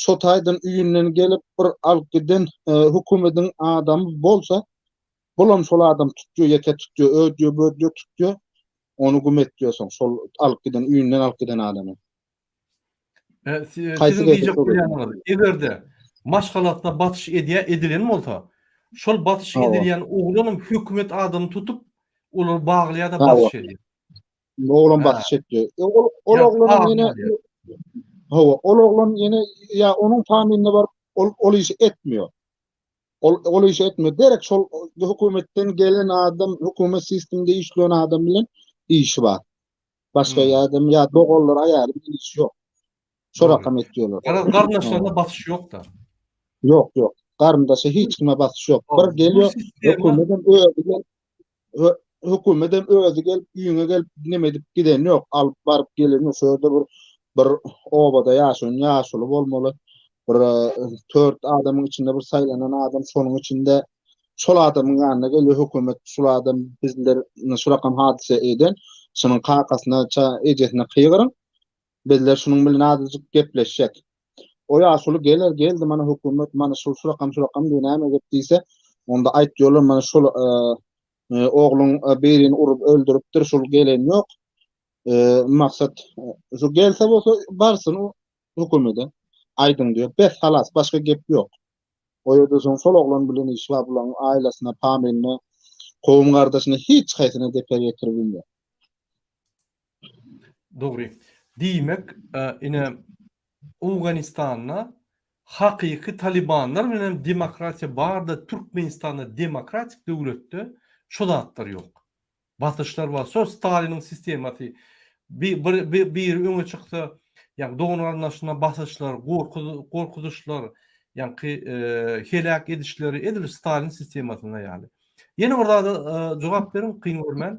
şo taýdan öýünden gelip bir alyp giden hökümediň adamy bolsa bulam şol adam tutýar ýeke tutýar ödýär bödýär tutýar ony güm etýär soň şol alyp giden öýünden alyp giden adamy. Siziň diýjek bolýanyňyz, eger-de maşgalasyna basyş edýä edilen bolsa, şol basyş edilýän oglanam hökümet adamyny tutup, olary baglaýar-da basyş edýär. Oglan basyş etdi. Ol ol oglanam ýene Hawa, ol oglan ýene ýa onuň familine baryp ol ol işi etmiýor. Ol ol işi etmiýor. Derek şol hökümetden gelen adam, hökümet sisteminde işleýän adam bilen işi bar. Başga hmm. ýa-da ýa doganlar aýaly bilen işi ýok. Şo rakam etdiyorlar. Garaz garyndaşlaryna basyş ýok-da. Ýok, ýok. Garyndaşa hiç kime basyş ýok. Bir geliyor, hökümetem özi gel hökümetem özi gelip, öýüňe gelip neme edip giden ýok. Alyp baryp gelen ýok. Şu ýerde bir bir obada ýaşaýan ýaşuly bolmaly. Bir e, dört adamyň içinde bir saýlanan adam şonuň içinde Şol adamyň ýanyna gelýär hökümet şul adam bizler şu rakam hadysa eden şunuň kakasyna ça ejesine kygyryň bizler şunuň bilen azajyk gepleşjek. O ýaşuly geler geldi mana hökümet mana şul şu rakam şu rakam diýip näme gep diýse onda aýtýarlar mana şul ogluň birini urup öldüripdir şul gelen ýok maksat şu gelse bolsa barsyn hökümede aýdyň diýip bes halas başga gep ýok. O ýerde soň şol oglan bilen işi bar, bularyň aýlasyna, pamiline, kowum gardaşyna hiç haýsyna zeper ýetirip bilmeýär. Dogry. Diýmek, ine, Owganystanda hakyky talibanlar bilen hem demokratiýa barda Türkmenistanda demokratik döwletde şo zatlar ýok. Basyşlar bar. Şo Staliniň sistemasy bir bir biri öňe çyksa, ýagny dogan-garyndaşyna basyşlar, gorkuzyşlar, ýaňky heläk edişleri edil Stalin sistemasynda ýaly. Ýene bir zada jogap beriň, kyn görmän.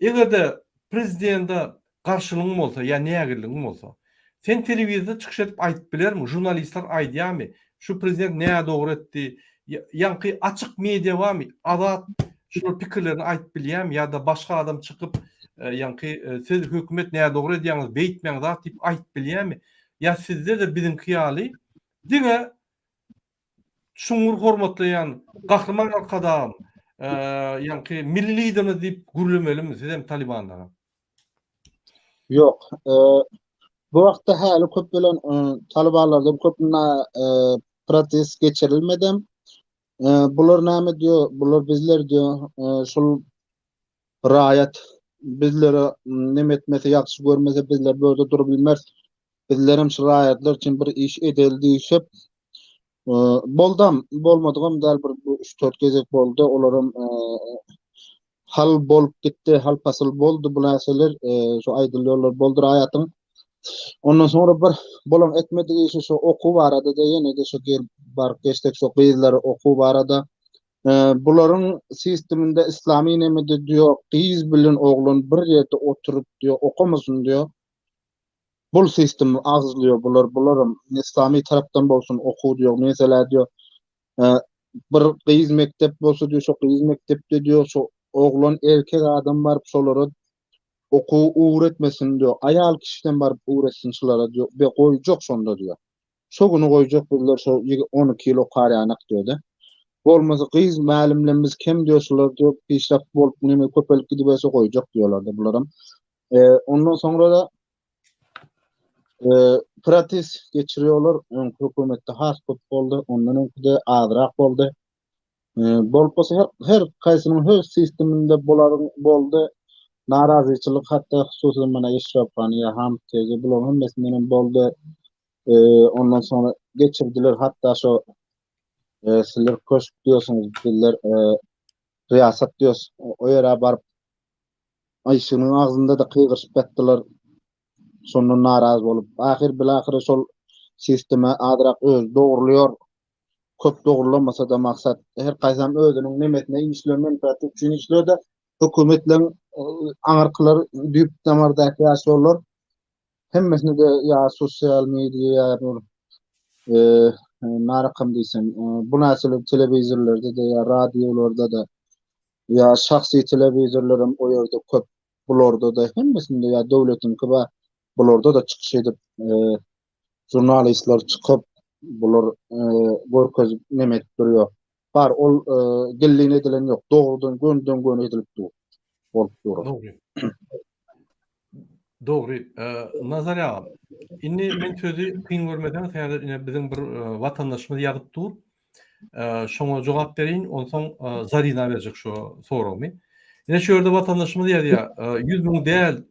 Eger-de prezidente garşylygyň bolsa ýa nägilligiň bolsa, sen telewizorda çykyş edip aýdyp bilermiň, žurnalistler aýdýarmy, şu prezident nädogry etdi, ýaňky açyk media barmy, azat şular pikirlerini aýdyp bilýärmi ýa-da başga adam çykyp ýaňky siz hökümet nädogry edýäňiz, beýtmäň zat diýip aýdyp bilýärmi? Ýa sizde-de biziňki ýaly diňe çuňňur hormatlaýan Gahryman Arkadagym, ýaňky milli liderimiz diýip gürlemelimi sizem talibanlara? Ýok. Bu wagtda häli köp bilen talibanlardan köp protest geçirilmedem. Bular näme diýýär? Bular bizler diýýär, şul raýat bizlere neme etmese, ýagşy görmese bizler bu ýerde durup bilmeris. Bizlerem şu raýatlar üçin bir iş edeli diýşip, boldam, bolmadygam däl bir 3-4 gezek boldy. Olaram hal bolup gitdi, hal pasyl boldy bu närseler, şu aýdylýanlar boldy raýatyň. Ondan soňra bir bolan etmedik işi şu okuw barada-da ýene-de şu gelip baryp geçsek şu gyzlary okuw barada Bularyň sisteminde islamy nemede diýo gyz bilen oglan bir ýerde oturyp diýo okamasyn diýo. Bul sistemi agzlýo bular bularam islamy tarapdan bolsun okuw diýo meselä diýo bir gyz mekdep bolsa diýo şo gyz mekdepde diýo şo oglan erkek adam baryp şolara okuw ugretmesin diýo aýal kişiden baryp ugretsin şulara diýo be goýjak şonda diýo. Şo güni goýjak bizler şo 12 ýyl okar ýanak diýdi. Bolmasa gyz mälimlemmiz kem diýo şular diýo pişrap bolup neme köpelip gidiberse goýjak diýolarda bularam. E, ondan soňra da e, protest geçiriyorlar. Öňki hökümetde has köp boldy, ondan öňküde azrak boldy. Bolup bolsa her her haýsynyň öz sisteminde bolaryň boldy. Narazyçylyk hatda hususan mana Eşrep hany ýa Hamid teze bularyň hemmesinden hem boldy. Ondan soňra geçirdiler hatda şo sizler köşk diýorsuňyz bizler riýasat diýos. O ýere baryp. Aýşynyň agzynda-da gygyryşyp ýatdylar. Şondan narazy bolup, ahyr bilahyry şol sistema azrak özi dogrulaýar. Köp dogrulamasa-da maksat her kaýsam özüniň nemesine işlär, menfaati üçin işlär-de, hökümetleň aňyrkylar düýp damardaky ýaşulular hemmesine-de ýa sosial media ýa bir narakam diýsem, bu närsele telewizorlarda-da ýa radiolarda-da ýa şahsy telewizorlaram o ýerde köp bularda-da hemmesinde ýa döwletiňki bar, bularda-da çykyş edip, žurnalistler çykyp, bular görkezip neme edip durýar. Bar, ol gizlin edilen ýok, dogrudan gönüden-göni edilip dur, bolup dur. Dogry. Dogry. Nazar aga, indi men sözi kyn görmeseňiz, häzir ine biziň bir watandaşymyz ýazyp dur. Şoňa jogap bereýin, onsoň Zarina berjek şu soragymy. Ine şu ýerde watandaşymyz ýazýar, 100 müň däl,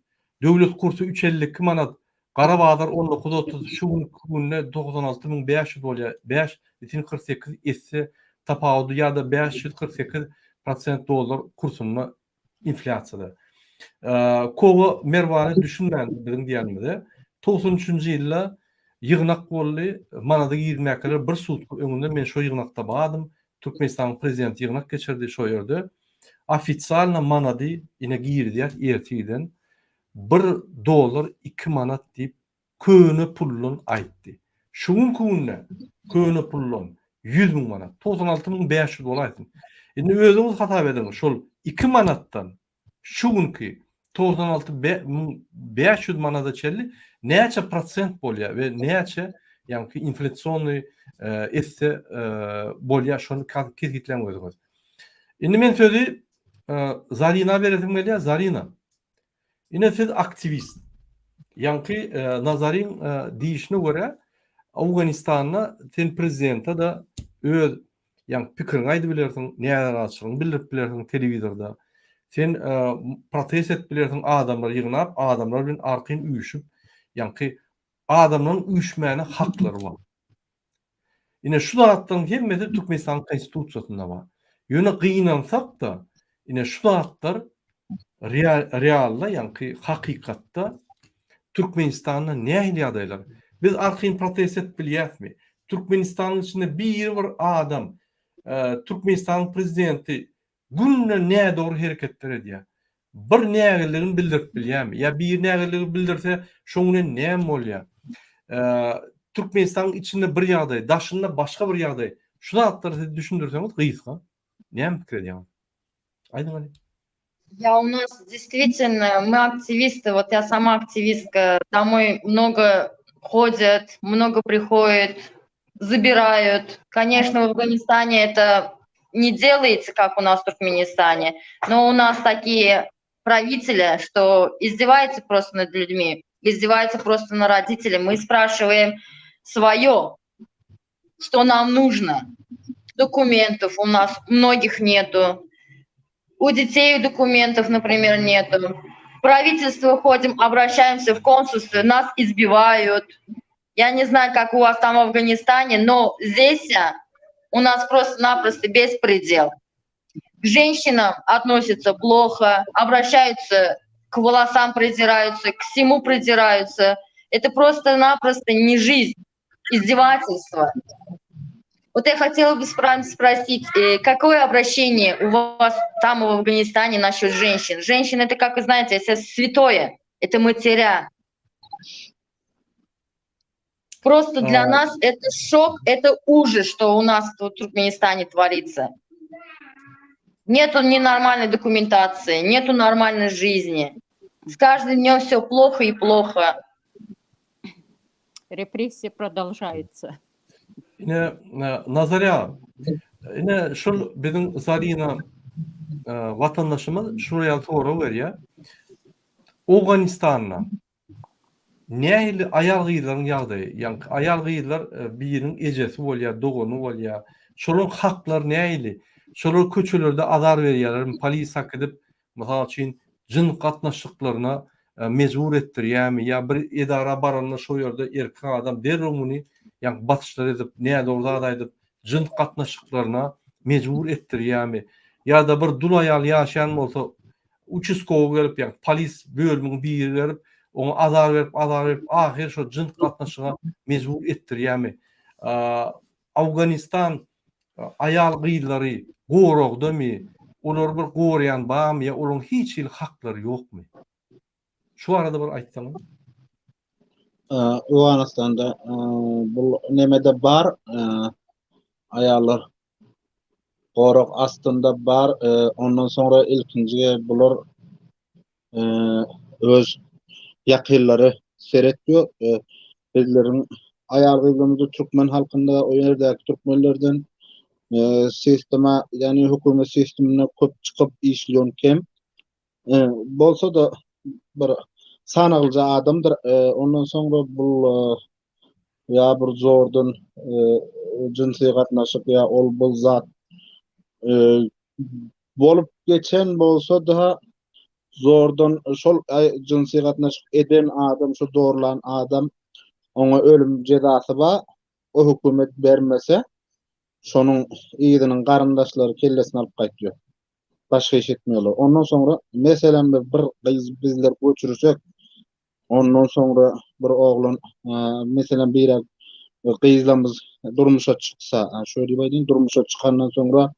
döwlet kursy 3.52 manat, gara bazar 19.30, şu günki günde 96 500 bolýar, 5,48 esse tapawudy ýa-da 548 prosent dollar kursunda inflýasiýada. Kowa Merwany düşünmändir biziň diýenimize. 93-nji ýylda ýygnak boldy, manada girmäkäler bir sutka öňünden men şo ýygnakda bardym. Türkmenistanyň prezidenti ýygnak geçirdi şo ýerde. Ofitsialno manady ine girizýäs ertirden bir dollar iki manat diýip köne puldan aýtdy. Şu günki günde köne puldan 100 müň manat, 96 500 bolaýsyn. Indi özüňiz hasap ediň, şol 2 manatdan şu günki 96 500 manada çenli näçe prosent bolýar we näçe ýaňky inflýasionnyý esse bolýar, şony kesgitläň özüňiz. Indi men sözi Zarina beresim gelýär. Zarina, Ine siz aktiwist. Ýaňky Nazaryň diýişine görä Owganystanda sen prezidente-de öz ýaňky pikiriňi aýdyp bilersiň, närazyçylygyňy bildirip bilersiň telewizorda. Sen protest edip bilersiň adamlary ýygnap, adamlar bilen arkaýyn üýşüp, ýaňky adamlaryň üýşmäne haklary bar. Ine şu zatlaryň hemmesi Türkmenistanyň konstitusiýasynda bar. Ýöne gynansak-da, ine şu zatlar realda, ýaňky hakykatda Türkmenistanda nähili ýagdaýlar? Biz arkaýyn protest edip bilýäsmi? Türkmenistanyň içinde biri bir adam Türkmenistanyň prezidenti Günde nädogry hereketler edýär. Bir nägileligini bildirip bilýärmi? Ýa biri nägileligi bildirse, şoň bilen näme bolýar? Türkmenistanyň içinde bir ýagdaý, daşynda başga bir ýagdaý. Şu zatlary siz düşündirseňiz gysga, näme pikir edýäňiz? Aýdyň hany. Я у нас действительно, мы активисты, вот я сама активистка, домой много ходят, много приходят, забирают. Конечно, в Афганистане это не делается, как у нас в Туркменистане, но у нас такие правители, что издеваются просто над людьми, издеваются просто на родителей. Мы спрашиваем свое, что нам нужно. Документов у нас многих нету. У детей документов, например, нету. В правительство ходим, обращаемся в консульство, нас избивают. Я не знаю, как у вас там в Афганистане, но здесь у нас просто-напросто беспредел. К женщинам относятся плохо, обращаются к волосам придираются, к всему придираются. Это просто-напросто не жизнь, издевательство. Вот я хотела бы спросить, э, какое обращение у вас там в Афганистане насчет женщин? Женщины, это, как вы знаете, это святое, это матеря. Просто для а... нас это шок, это ужас, что у нас в Туркменистане творится. Нету ненормальной документации, нету нормальной жизни. С каждым днем все плохо и плохо. Репрессия продолжается. Ine Nazarýa, ine şul biziň Zarina watandaşymyz şular ýaly sorag berýär. Owganystanda Nähili aýal-gyzlaryň ýagdaýy? Ýaňky aýal-gyzlar biriniň ejesi bolýar, dogany bolýar. Şolaryň haklary nähili? Şolar köçelerde azar berýärlermi? Polisiýa äkidip, mysal üçin, jyns gatnaşyklaryna mejbur etdirýärmi? Ýa bir edara baranda şo ýerde erkek adam derrew muny ýaňky basyşlar edip, nädogry zat aýdyp, jyns gatnaşyklaryna mejbur etdirýärmi? Ýa-da bir dul aýal ýaşaýan bolsa, Uçastkowy gelip, ýagny polis bölümiň biri gelip, oňa azar berip, azar berip, ahyry şo jyns gatnaşyga mejbur etdirýärmi? Awganistan aýal-gyzlary goragdamy? Olary bir goraýan barmy ýa olaryň hiç hili haklary ýokmy? Şu barada bir aýtsaňyz. Owganystanda bu nemede bar aýallar gorag astynda bar. Ondan soňra ilkinji bular öz ýakynlary seretýär. Bizleriň aýal-gyzlarymyzy türkmen halkynda o ýerdäki türkmenlerden sistema, ýagny hökümet sistemine köp çykyp işleýän kem. Bolsa-da bir sanaglyja adamdyr. Ondan soňra bu ýa bir zordan jynsy gatnaşyk ýa ol bul zat bolup geçen bolsa-da zordan şol jynsy gatnaşyk eden adam, şu zorlan adam oňa ölüm jezasy bar. O hökümet bermese, şonuň yzynyň garyndaşlary kellesini alyp gaýtýar. Başga iş etmiyorlar. Ondan soňra meselem bir gyz bizler göçürsek, ondan soňra bir oglan meselem bir gyzlarymyz durmuşa çyksa, şöyle diýip aýdayyn, durmuşa çykandan soňra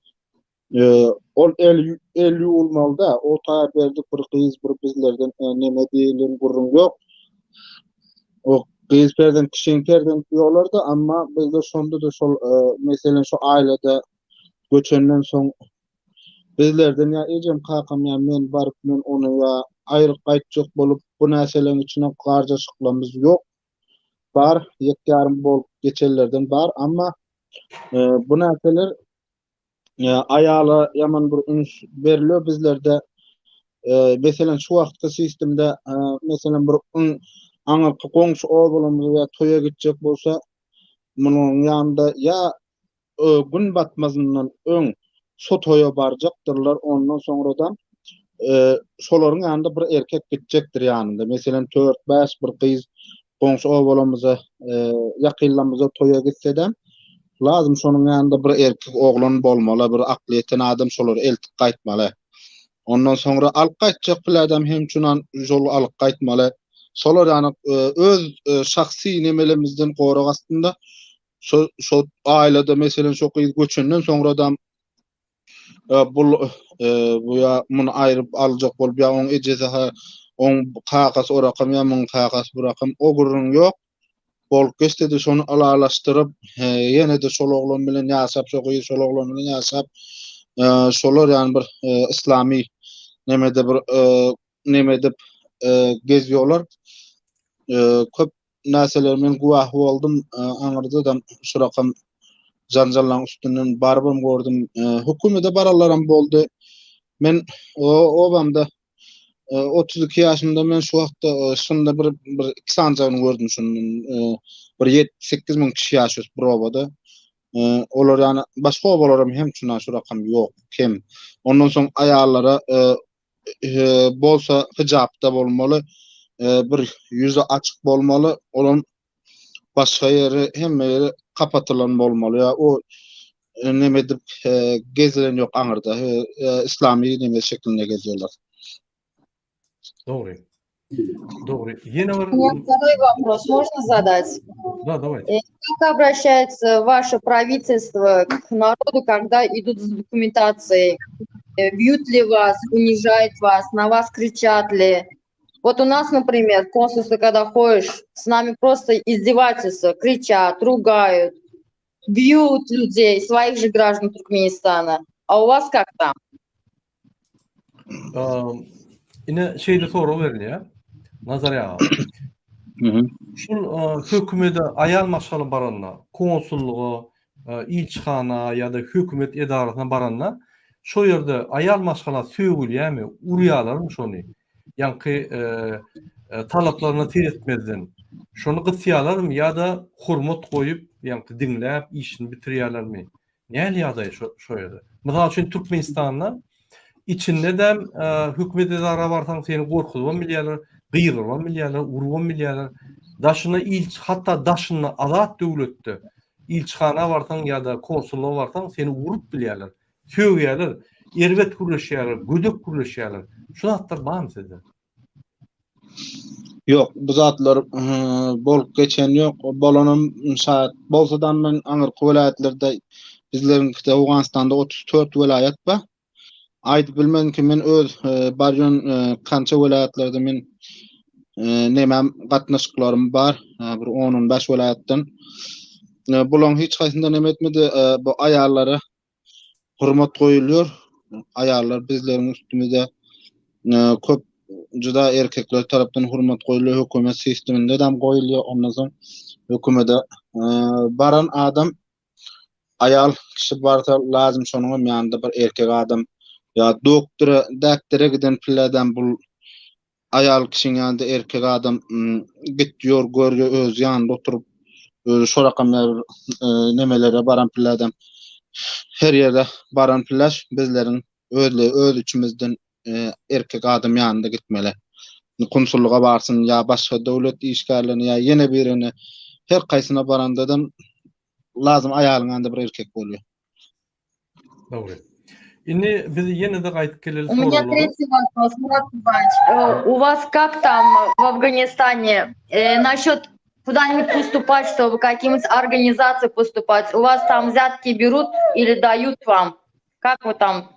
ol el el ýuwulmaly-da, o taýa berdik bir gyz bir bizlerden neme diýilen gürrüň ýok. O gyz perzent kişiň perzenti diýýärler-de, amma bizde şonda-da şol meselem şu ailede göçenden soň bizlerden ýa ejem kakam ýa men baryp men ony ýa aýryp gaýtjak bolup bu näseleriň içine garjaşyklarymyz ýok. Bar, ýek ýarym bolup geçenlerden bar, amma bu näseler aýala ýaman bir üns beriliyor bizlerde. Meselem şu wagtky sistemde meselem bir aňyrky goňşy obalarymyza ýa toýa gitjek bolsa munuň ýanynda ýa gün batmazyndan öň şo toýa barjakdyrlar, ondan soňra-da şolaryň ýanynda bir erkek gitjekdir ýanynda. Meselem, dört-bäş bir gyz goňşy obalarymyza, ýakynlarymyza toýa gitse-de, lazym şonuň ýanynda bir erkek oglan bolmaly, bir akly ýeten adam şolary eltip gaýtmaly. Ondan soňra alyp gaýtjak bir adam hem şunan şol alyp gaýtmaly. Şolar ýany öz şahsy nemelerimizden gorag astynda Şo şo ailede meselem şo gyz göçenden soňradam bul bu ýa muny aýryp aljak bolup ýa oň ejesi ha oň kakasy o rakam ýa muň kakasy bu rakam o gürrüň ýok. Bolup geçse-de şony ylalaşdyryp ýene-de şol oglan bilen ýaşap şo gyz şol oglan bilen ýaşap şolar ýany bir yslamy nemede bir neme edip gezýorlar. Köp närselere men güwähi boldum. Aňyrda-da şu rakam janjallaryň üstünden barybam gördüm. Hökümete baranlaram boldy. Men obamda 32 ýaşymda men şu wagtda şunda bir bir iki sanjagyny gördüm şundan. Bir 7-8 müň kişi ýaşaýar bir obada. Olar ýany başga obalaram hem şuna şu rakam ýok, kem. Ondan soň aýallara bolsa hijapda bolmaly, bir ýüzi açyk bolmaly, olam başga ýeri hemme ýeri kapatylan bolmaly. Ýa o neme edip gezilen ýok aňyrda. Islami neme şeklinde gezýärler. Dogry. Dogry. Ýene bir У меня второй вопрос можно задать? Да, давайте. Э, как обращается ваше правительство к народу, когда идут с документацией? Э, бьют ли вас, унижают вас, на вас кричат ли? Вот у нас, например, в консульство, когда ходишь, с нами просто издевательства, кричат, ругают, бьют людей, своих же граждан Туркменистана. А у вас как там? Ine şeýle sorag berilýär. Nazar aga. Şul hökümede aýal maşgala baranda, konsullyga, ilçihana ýa-da hökümet edarasyna baranda, şo ýerde aýal maşgala sögülýärmi, urýarlarmy şony? Ýaňky talaplaryna seretmezden, şony gysýarlarmy ýa-da hormat goýup, ýaňky diňläp, işini bitirýärlermi? Nähili ýagdaý şo şo ýerde? Mysal üçin Türkmenistanda içinde-de hökümet edara barsaň seni gorkuzybam bilýärler, gygyrybam bilýärler, urubam bilýärler. Daşyna ilçi hatda daşynda azat döwletde ilçihana barsaň ýa-da konsullyga barsaň seni urup bilýärler, sögýärler, erbet gürleşýärler, gödek gürleşýärler. Şu zatlar barmy sizde? Ýok, bu zatlar bolup geçen ýok. Bolanam şaýat bolsa-da men aňyrky welaýatlarda bizleriňkide Owganystanda 34 welaýat bar. Aýdyp bilmedim ki men öz barýan kança welaýatlarda men nemem gatnaşyklarym bar. Bir 10-15 welaýatdan. Bulaň hiç haýsynda neme etmedi. Bu aýallara hormat goýulýar. Aýallar bizleriň üstümizde köp juda erkekler tarapdan hormat goýulýar. Hökümet sisteminde de goýulýar. Ondan soň hökümete baran adam aýal kişi barsa lazym şonuň hem ýanynda bir erkek adam ýa doktora däkdere giden pillädem bul aýal kişiň ýanynda erkek adam gitýor görýär öz ýanynda oturyp özi şo rakam bir nemelere baran pillädem her ýere baran pilläş bizleriň özle öz içimizden erkek adam ýanynda gitmeli. Konsullyga barsyn ýa başga döwlet işgärlerine ýa ýene birine her kaýsyna barandadam lazym aýalyň ýanynda bir erkek bolýar. Dogry. Indi biz ýene-de gaýdyp geleli У меня третий вопрос, Мурат Иванович. Э, у вас как там в Афганистане э, насчет куда-нибудь поступать, чтобы каким-нибудь организации поступать? У вас там взятки берут или дают вам? Как вы там?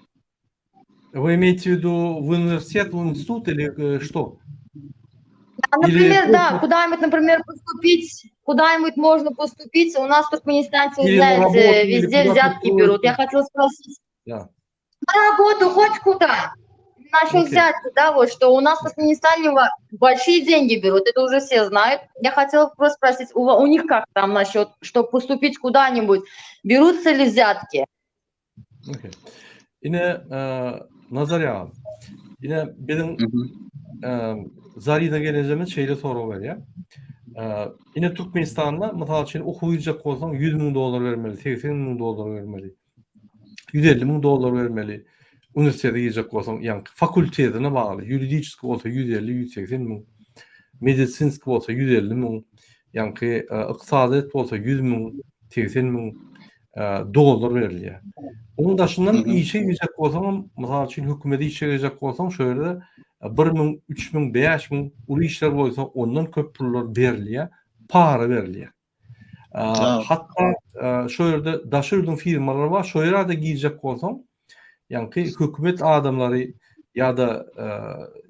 Вы имеете в виду в университет, в институт или э, что? А, например, или... да, куда-нибудь, например, поступить, куда-нибудь можно поступить. У нас в Туркменистане, вы знаете, работу, везде взятки берут. Я хотела спросить. Да. На работу хоть куда? Насчет okay. взятки, да, вот, что у нас в Туркменистане большие деньги берут, это уже все знают. Я хотела просто спросить, у, у них как там насчет, чтобы поступить куда-нибудь, берутся ли взятки? Okay. Ine Nazar aga. Ine biziň Zarina gelenjemiz şeýle sorag berýär. Ine Türkmenistanda mysal üçin okuw girjek bolsaň 100 müň dollar bermeli, 80 müň dollar bermeli. 150 müň dollar bermeli. Uniwersitete girjek bolsaň, ýagny fakultetine bagly, ýuridiçeskiý bolsa 150-180 müň, medisinskiý bolsa 150 müň, ýagny ykdysadyýet bolsa 100 müň, 80 müň dollar berilýär. Onuň daşyndan işe girjek bolsaňam, mysal üçin hökümete işe girjek bolsaň, şo ýerde 1 müň, 3 müň, 5 müň uly işler bolsa ondan köp pullar berilýär, para berilýär. Hatda şo ýerde daşary ýurduň firmalary bar, şo ýere-de girjek bolsaň, Ýaňky hökümet adamlary ýa-da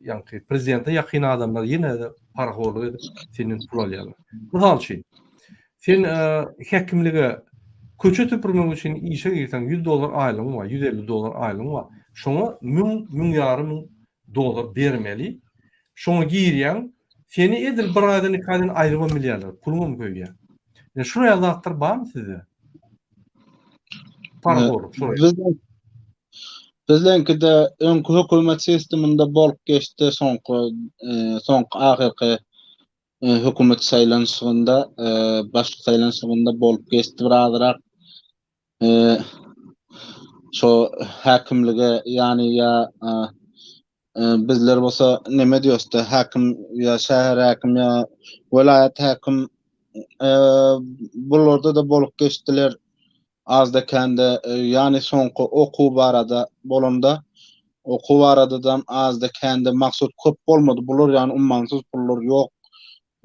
ýaňky prezidente ýakyn adamlar ýene-de parahorlyk edip senden pul alýarlar. Mysal üçin, sen häkimlige köçe süpürmek üçin işe girseň 100 dollar aýlygyň bar, 150 dollar aýlygyň bar. Şoňa müň, müň ýarym müň dollar bermeli. Şoňa girýäň, seni edil bir aýdan, iki aýdan aýrybam bilýärler, puluňam köýýär. Ýa şular ýaly zatlar barmy sizde? Parahorluk şular. Bizleňkide öňki hökümet sisteminde bolup geçdi soňky soňky ahyrky hökümet saýlanyşygynda başlyk saýlanyşygynda bolup geçdi birazrak. Şo häkimlige ýany ýa bizler bolsa neme diýosda häkim ýa şäher häkim ýa welaýat häkim bularda da bolup geçdiler azda kände ýany soňky okuw barada bolanda okuw barada da azda kände maksat köp bolmady bular ýany ummansyz pullar ýok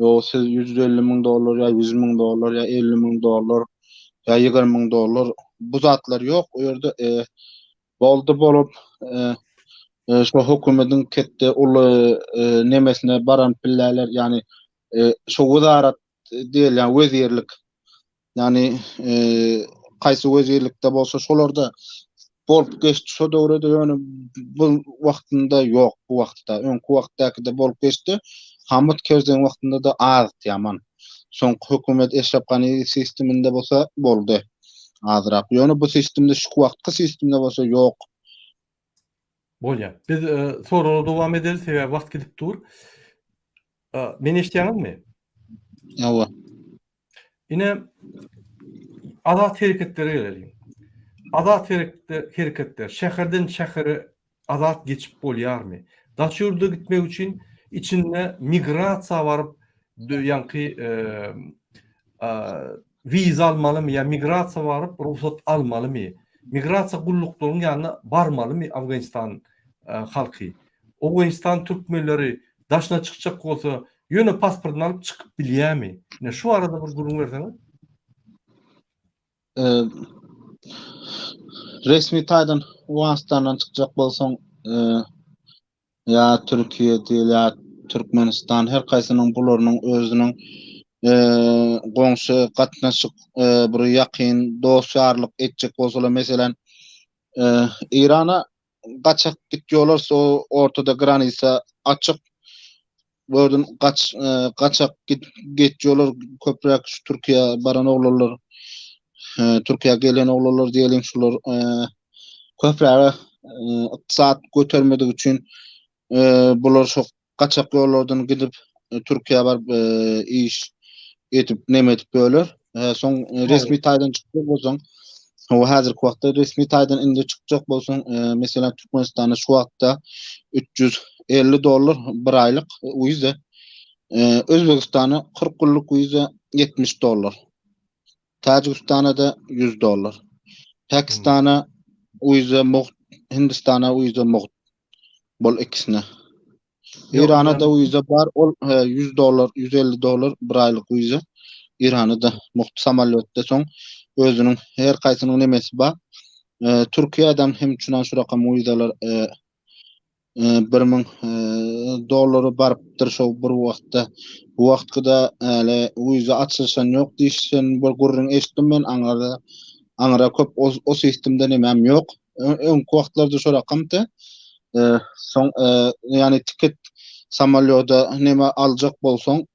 Ýok, siz 150 müň dollar ýa 100 müň dollar ýa 50 müň dollar ýa 20 müň dollar bu zatlar ýok. O ýerde e, boldy bolup e, e, şo hökümetiň ketde uly e, nemesine baran pilläler, ýani e, şo wezarat diýilýän wezirlik Ýagny haýsy wezirlikde bolsa şolarda bolup geçdi şo döwrede ýöne bu wagtynda ýok bu wagtda öňki wagtdakyda bolup geçdi. Hamyt Kerzeň wagtynda-da azdy ýaman. Soňky hökümet Eşrep Ganiýew sisteminde bolsa boldy azrak. Ýöne bu sistemde şu wagtky sistemde bolsa ýok. Bolýar. Biz soraga dowam edeli sebäbi wagt gidip dur. Meni eşidýäňizmi? Hawa. Ine, azat hereketlere geleliň. Azat hereketler, şäherden şähere azat geçip bolýarmy? Daş ýurda gitmek üçin içinde migrasiýa baryp, ýaňky wiza almalymy ýa migrasiýa baryp rugsat almalymy? Migrasiýa gulluklaryň ýanyna barmalymy Afganistan halky? Owganystan türkmenleri daşyna çykjak bolsa, ýöne pasportyny alyp çykyp bilýärmi? Ine şu barada bir gürrüň berseňiz. Resmi taýdan Owganystandan çykjak bolsaň, ýa Türkiýe diýil, ýa Türkmenistan, her haýsynyň bularynyň özüniň goňşy gatnaşyk bir ýakyn dost-ýarlyk etjek bolsalar, meselem, Eýrana gaçak gitýolar, so ortada granisa açyk. Gördüm gaç gaçak git geçýolar köpräk şu Türkiýä baran oglanlar, Türkiýä gelen oglanlar diýeliň şular köpräge ykdysat götermedik üçin bular şo gaçak ýollardan gidip Türkiýä baryp iş edip neme edip böler. Soň resmi taýdan çykjak bolsaň, o häzirki wagtda resmi taýdan indi çykjak bolsaň, meselem Türkmenistanda şu wagtda 350 dollar bir aýlyk wiza, Özbegistana 40 günlük wiza 70 dollar. Täjigistana-da 100 dollar. Pakistana wiza mugt, Hindistana wiza mugt. Bol ikisine. Irana da wiza bar, ol 100 dollar, 150 dollar bir aýlyk wiza. Irana da mugt samolýotda soň özüniň her haýsynyň nemesi bar. Türkiýeden hem çunan şu rakam wizalar 1000 dollara barypdyr şo bir wagtda. Bu wagtkyda äle wiza açylyşan ýok diýişen bir gürrüň eşitdim men aňyrda. Aňyra köp o, o sistemde nemem ýok. Öňki wagtlarda şo rakamdy. Soň ýani tiket samolýoda neme aljak bolsaň,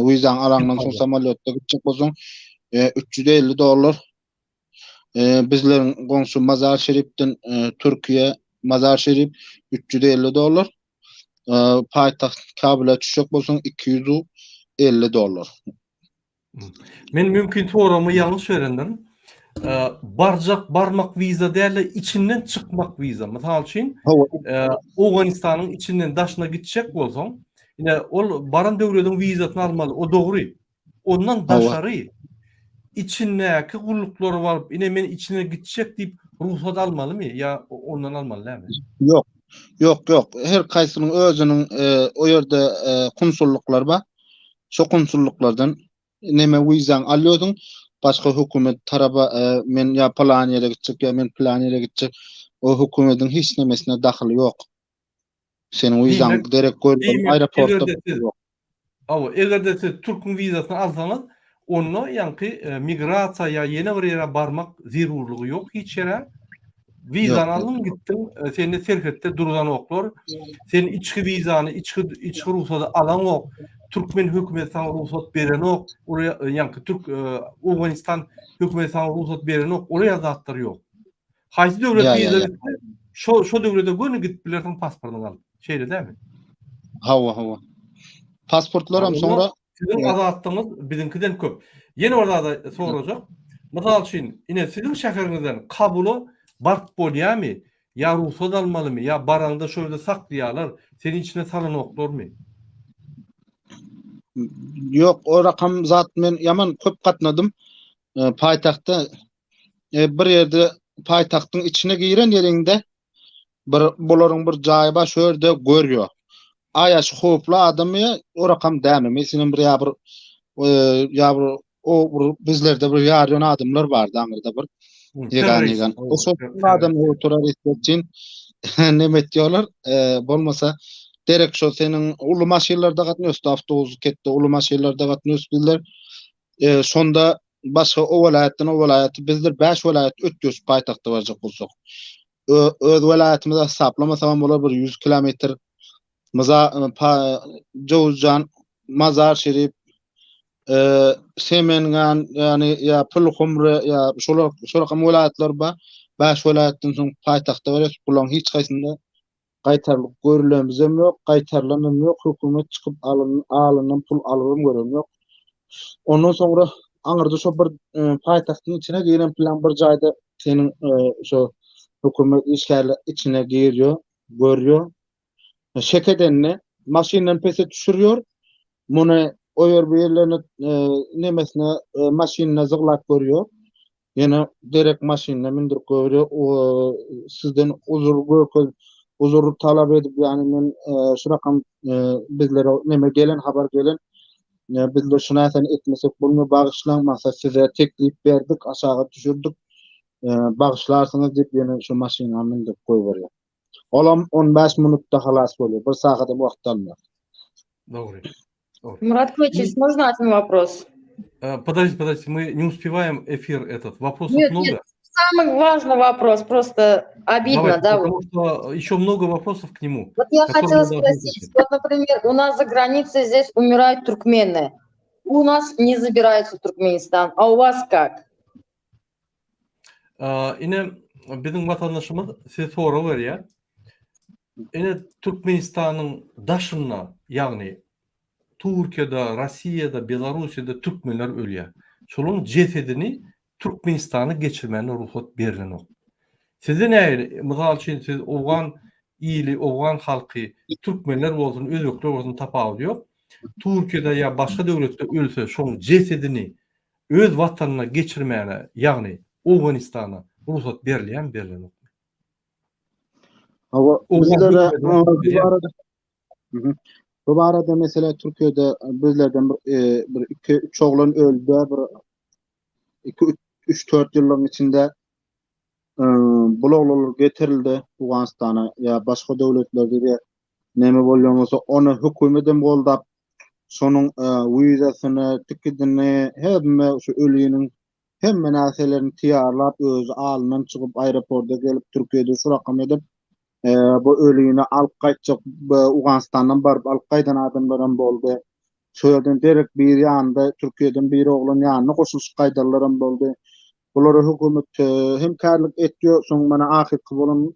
wizaňy alaňdan soň samolýotda gitjek bolsaň 350 dollar. Bizleriň goňşy Mazar Şerifden Türkiýe Mazar Şerif 350 dollar. Paýtagt Kabula düşjek bolsaň 250 dollar. Men mümkin soragymy ýalňyş berendirin. Barjak barmak wiza däl-de içinden çykmak wiza. Mysal üçin, Owganystanyň içinden daşyna gitjek bolsaň, ine ol baran döwlediň wizasyny almaly, o dogry. Ondan daşary içindäki gulluklara baryp, ine men içine gitjek diýip rugsat almalymy ýa ondan almaly dälmi? Ýok. Ýok, ýok. Her haýsynyň özüniň o ýerde konsulluklar bar. Şo konsulluklardan neme wizaňy alýodyň, başga hökümet taraba men ýa pylan ýere gitjek, ýa men pylan ýere gitjek, o hökümediň hiç nemesine dahyly ýok. Seniň wizaň derek görýän aeroportda ýok. Hawa, eger-de siz türküň wizasyny alsaňyz, onda ýaňky migrasiýa ýa ýene bir ýere barmak zerurlygy ýok hiç ýere. Wizany aldyň gitdiň, seni serhetde durzanoklar. Sen içki wizany, içki içki rugsady alaňok. Türkmen hökümeti saňa rugsat berenok. Ol ýaňky türk Owganystan hökümeti saňa rugsat berenok. Ol ýaly zatlar ýok. Haýsy döwlet wiza berse, şo şo döwlete göni gidip bilersiň pasportyňy alyp. Şeýle dälmi? Hawa, hawa. Pasportlaram soňra Siziň azatlygyňyz biziňkiden köp. Ýene bir zada sorajak. Mysal üçin, ine siziň şäheriňizden Kabula baryp bolýarmy? Ýa rugsat almalymy? Ýa baraňda şo ýerde saklaýarlar, seni içine salanoklarmy? Ýok, o rakam zat men ýaman köp gatnadym. Paýtagtda bir ýerde paýtagtyň içine giren ýeriňde bir bularyň bir jaýy bar şu ýerde görýär. Aýa şu howply adammy ýa o rakam dämi? Meselem bir ýa bir ýa bir o bir bizlerde bir ýarýan adamlar bardy aňyrda bir ýegan ýegan. O şol adam o terroristler üçin neme etýärler? Bolmasa derek şol seniň uly maşynlarda gatnaýarys, awtobus ketde uly maşynlarda gatnaýarys bizler. Şonda başga o welaýatdan o welaýaty bizdir 5 welaýat ötýäs paýtagta barjak bolsak. Öz welaýatymyzy hasaplamasam bolar bir 100 kilometr Maza Jowuzjan, Mazar Şerif, e, Semengan, ýani ýa Pulhumre ýa şolar şolar welaýatlar bar. 5 welaýatdan soň paýtagta barýas. Bularyň hiç haýsynda gaýtarylyp görülenimizem ýok, gaýtarylanam ýok, hökümet çykyp alyn, alyndan pul alybam gören ýok. Ondan soňra aňyrda şo bir e, paýtagtyň içine giren plan bir jaýda seniň e, şo hökümet işgärler içine girýär, görýär. Şek edende maşyndan pese düşürýär. Muny o ýer bu ýerlerine e, nemesine e, maşynyna zyglap görýär. Ýene derek maşynyna mündürip goýberýär. O sizden uzur görkez. Uzur talap edip, ýagny men şu rakam bizlere neme gelen habar gelen bizler şu närseni etmesek bolmaz bagyşlaň maksat size teklip berdik aşaga düşürdik bagyşlarsyňyz diýip ýene şu maşyna mündirip goýberýär. Olam 15 minutda halas bolýar. Bir sagadam wagt almaýar. Dogry. Murat Kılıçeviç, можно один вопрос? Э, подождите, подождите, мы не успеваем эфир этот. Вопросов Нет, много. нет, самый важный вопрос, просто обидно, Давайте, да? потому что еще много вопросов к нему. Вот я которые хотела мы должны спросить, ответить. вот, например, у нас за границей здесь умирают туркмены, у нас не забираются в Туркменистан, а у вас как? Э, Ine biziň watandaşymyz size sorag berýär. Ine Türkmenistanyň daşynda, ýagny Türkiýede, Russiýada, Belarussiýada türkmenler ölýär. Şolaryň jesedini Türkmenistana geçirmäne rugsat berlenok. Sizde nähili? Mysal üçin siz owgan ili, owgan halky, türkmenler bolsun, özbekler bolsun tapawudy ýok. Türkiýede ýa başga döwletde ölse, şoň jesedini öz watanyna geçirmäne, ýagny Owganystana rugsat berilýärmi, berlenokmy? Hawa, Owgan bizlere hökümeti bu rugsat berýär. barada Mhm. Bu barada mesela Türkiýede bizlerden bir, e, bir iki üç oglan öldi bir 2 3 4 ýyllaryň içinde e, bul oglanlar getirildi Owganystana ýa başga döwletlerde de näme bolýan bolsa ony hökümet hem goldap şonuň e, wizasyny, tikidini hemme şu ölüniň hemme närselerini tiýarlap özi alyndan çykyp aeroporta gelip Türkiýede şu rakam edip bu ölüni alyp gaýtjak Owganystandan baryp alyp gaýdan adamlaram boldy. Şu ýerden derek bir ýanynda Türkiýeden bir oglan ýanyna goşulyşyp gaýdanlaram boldy. Bulara hökümet hemkärlik etýär. Soň mana ahyrky bolan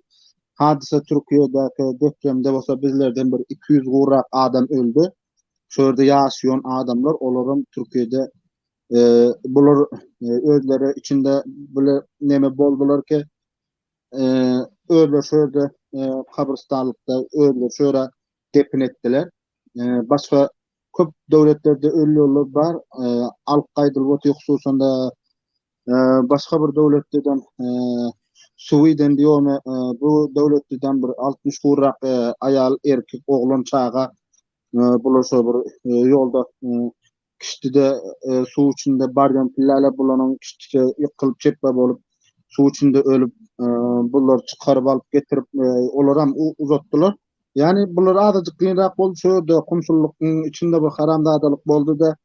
hadysa Türkiýedäki depremde bolsa bizlerden bir 200 gowrak adam öldi. Şu ýerde ýaşaýan adamlar olaram Türkiýede bular özleri içinde bile neme boldular ki özleri şu ýerde kabrystanlykda özleri şu ýere depin etdiler. Başga köp döwletlerde öli ýollar bar. Alyp gaýdylyp otyr hususan-da başga bir döwletden Sweden diýomy bu döwletden bir 60 gurrak aýal, erkek, oglan, çaga bular şo bir ýolda Kiştide suw içinde barýan pilläler bulanyň kiştisi ýykylyp çepbe bolup suw içinde ölüp bulary çykaryp alyp getirip olaram uzatdylar. Ýani bular azajyk kynrak boldy şu ýerde konsullygyň içinde bir haramzadalyk boldy-da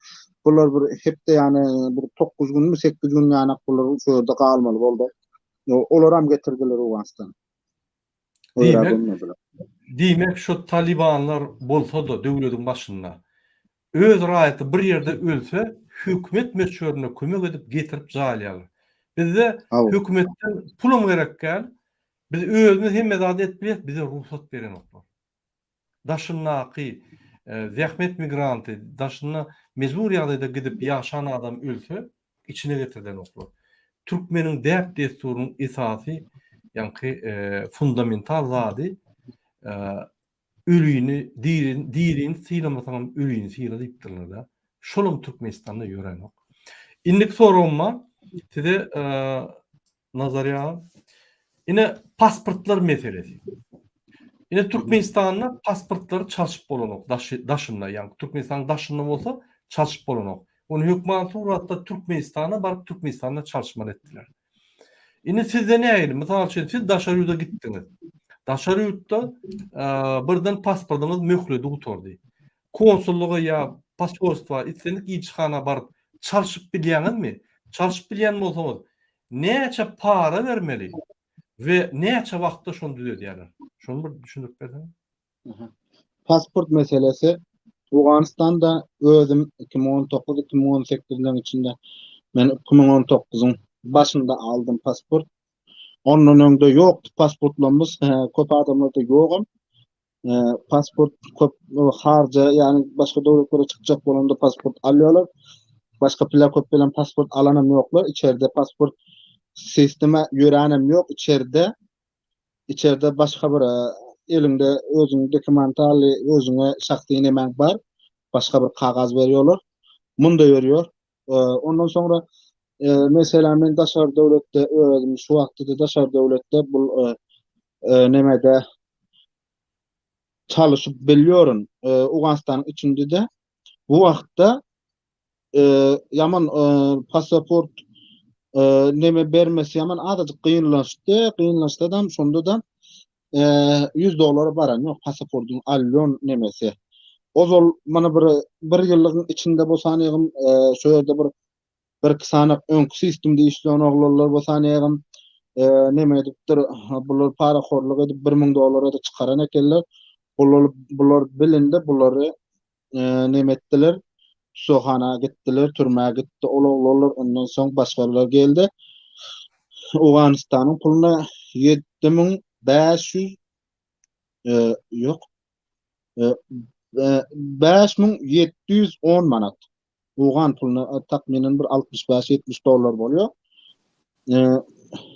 bular bir hepde ýani bir 9 günmi 8 gün ýanak bular şu ýerde galmaly boldy. Olaram getirdiler Owganystana. Diýmek, diýmek şu talibanlar bolsa-da döwlediň başynda öz raýaty bir ýerde ölse hökümet möçberinde kömek edip getirip jaýlaýarlar. Bizde hökümetden pulam gerek däl. Biz özümiz hemme zady edip bilýäs, bize rugsat berenoklar. Daşyndaky zähmet migranty, daşynda mejbur ýagdaýda gidip ýaşan adam ölse, içine getirdenoklar. Türkmeniň däp-dessurynyň esasy, ýaňky fundamental zady ölini, dirini sylamasaňam ölini syla diýipdirler-de. Şolam Türkmenistanda ýörenok. Indiki soragym bar size Nazary aga. Ine pasportlar meselesi. Ine Türkmenistanda pasportlary çalşyp bolanok daşy daşynda ýagny Türkmenistanyň daşynda bolsa çalşyp bolanok. Ony hökman suratda Türkmenistana baryp Türkmenistanda çalşmaly etdiler. Indi sizde nähili? Mysal üçin siz daşary ýurda gitdiňiz. Daşary ýurtda birden pasportyňyz möhledi gutardy. Konsullyga ýa posolstwa islendik ilçihana baryp çalşyp bilýäňizmi? Çalşyp bilýän bolsaňyz näçe para bermeli we näçe wagtda şony düzedýärler? Şony bir düşündirip berseňiz. Pasport meselesi Owganystanda özüm 2019 2018 ýylyň içinde men 2019-yň başynda aldym pasport. Ondan öňde ýokdy pasportlarymyz, köp adamlarda ýogam. Pasport köp harja, ýagny başga döwletlere çykjak bolanda pasport alýarlar. Başga piller köp bilen pasport alanam ýoklar. Içerde pasport sistema ýöränem ýok. Içerde içerde başga bir eliňde özüň dokumentally özüňe şahsy nemäň bar. Başga bir kagaz berýärler. Munda ýörýär. Ondan soňra meselem men daşary döwletde özüm şu wagtda daşary döwletde bu nemede. Çalyşyp bilýoryn Owganystanyň içinde-de. Bu wagtda ýaman pasaport neme bermesi ýaman azajyk kynlaşdy. Kynlaşsa-da şonda-da 100 dollara baran ýok pasaportyň alýan nemesi. Ozal mana bir bir ýyllygyň içinde bolsanygym şo ýerde bir birki sany öňki sistemde işleýän oglanlar bolsanygym neme edipdir bular parahorluk edip 1000 dollara da çykaran ekenler. Bular bular bilindi bulary neme etdiler tussaghanaa gitdiler türmä gitdi ol oglanlar ondan soň başgalar geldi. Owganystanyň puluna 7500 ýok 5710 manat. Owgan puluna takmynan bir 65-70 dollar bolýar.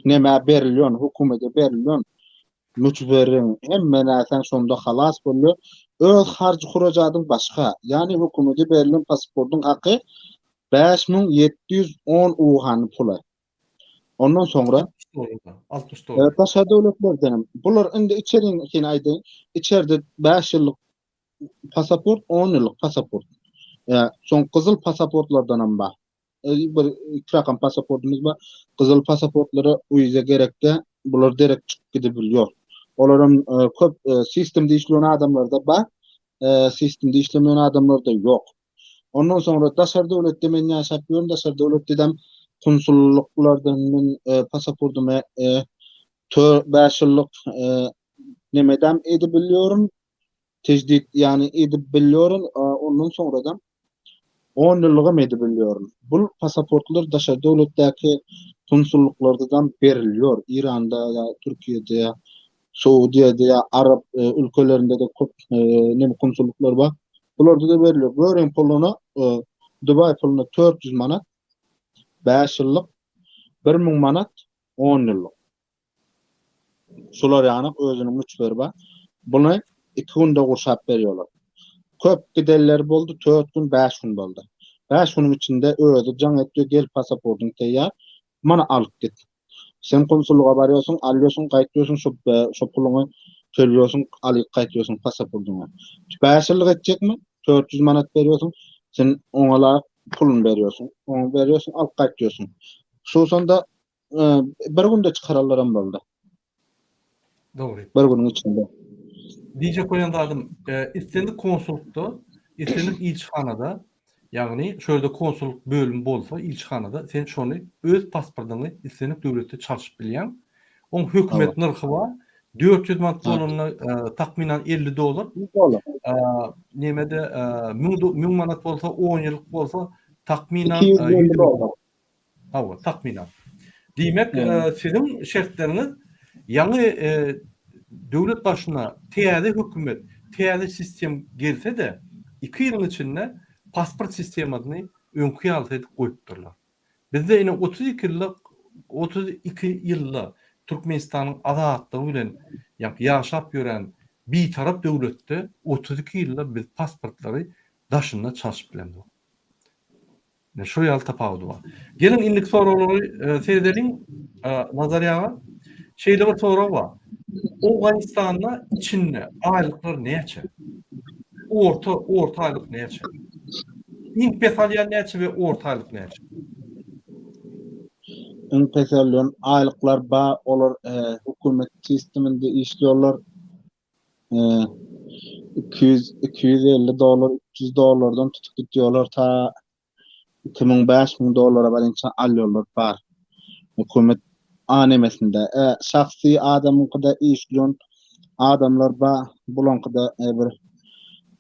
Nämä berilýän, hökümete berilýän möçberiň hemme närsän şonda halas bolýar. Öz harj-hurajadyň başga, ýagny hökümete berlen pasportyň haky 5710 owgan puly. Ondan soňra 60 dollar. Daşary döwletlerden hem. Bular indi içeriňkini aýdaýyn. Içerde 5 ýyllyk pasaport, 10 ýyllyk pasaport. Soň gyzyl pasaportlardan hem bar. Bir iki rakam pasaportymyz bar. Gyzyl pasaportlara wiza gerekde, bular derek çykyp gidibilýär. Olar hem köp sistemde işleýän adamlarda bar, sistemde işlemeýän adamlarda ýok. Ondan soňra daşary döwletde men ýaşap ýörün, daşary döwletdedem konsullyklardan men pasaportymy 5 ýyllyk nemedem edip bilýärin, tejdid ýagny edip bilýärin, ondan soňradam 10 ýyllygam edip bilýärin. Bu pasaportlar daşary döwletdäki konsullyklardan berilýär. Iranda ýa Türkiýede ýa Saudiýada ýa arap ülkelerinde-de köp neme konsullyklar bar. Bularda-da berilýär. Göreň puluna Dubaý puluna 400 manat 5 ýyllyk, 1000 manat 10 ýyllyk. Şular ýaly özüniň möçberi bar. Buny 2 günde gurşap berýärler. Köp gidenler boldy, 4 gün, 5 gün boldy. 5 günüň içinde özi jaň etdi, gel pasaportyň taýýar, mana alyp git. Sen konsullyga barýarsyň, alýarsyň, gaýtýarsyň, şo şo puluňy töleýärsiň, alyp gaýtýarsyň pasaportyňy. 5 ýyllyk etjekmi? 400 manat berýärsiň, sen oňa laýyk puluny berýärsiň. Oňa berýärsiň, alyp gaýtýarsyň. Hususan-da bir günde çykaranlaram boldy. Dogry. Bir günüň içinde. Diýjek bolýan zadym, islendik konsullykda, islendik ilçihanada, ýagny şu ýerde konsullyk bölümi bolsa ilçihanada sen şony öz pasportyňy islendik döwletde çalşyp bilýäň. Oň hökümet nyrhy bar. 400 manat bolanda takmynan 50 dollar. Nemede 1000 manat bolsa 10 ýyllyk bolsa takmynan 250 dollar. Hawa, takmynan. Diýmek, siziň şertleriňiz ýaňy döwlet başyna täze hökümet, täze sistem gelse-de, iki ýylyň içinde pasport sistemasyny öňki ýaly edip goýupdyrlar. Bizde ine 32 ýyllyk, 32 ýylda Türkmenistanyň azatlygy bilen ýaşap ýören Bitarap döwletde 32 ýylda biz pasportlary daşynda çalşyp bilemzok. Ine şol ýaly tapawudy bar. Geliň indiki soraglary seredeliň Nazar aga. Şeýle bir sorag bar. Owganystanda içinde aýlyklar näçe? Orta orta aýlyk näçe? Iň pes alýan näçe we orta aýlyk näçe? Iň pes alýan aýlyklar bar, olar hökümet sisteminde işliyorlar. 200 250 dollar 300 dollardan tutup gidýärler ta 2000 5000 dollara barynça alýarlar bar. Hökümet a nemesinde e, şahsy adamyňkyda işleýän adamlar bar bulaňkyda e, bir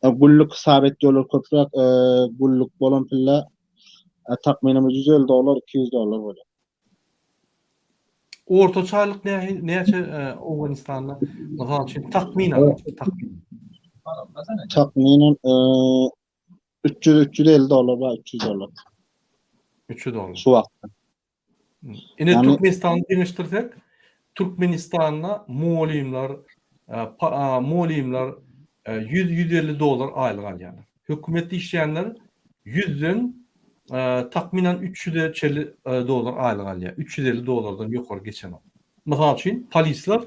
e, günlük hesap etýärler köpräk e, günlük bolan pille e, takmynan 150 dollar 200 dollar bolýar. Ortaça aýlyk näçe Owganystanda? Mysal üçin takmynan, takmynan. Takmynan 300 350 dollar bar, 300 dollar. 300 dollar. Şu wagtda. Ine Türkmenistany deňeşdirsek, Türkmenistanda mugallymlar, mugallymlar 100-150 dollar aýlyk alýarlar. Hökümetde işleýänler ýüzden takmynan 300-e çenli dollar aýlyk alýar. 350 dollardan ýokary geçenok. Mysal üçin, polisler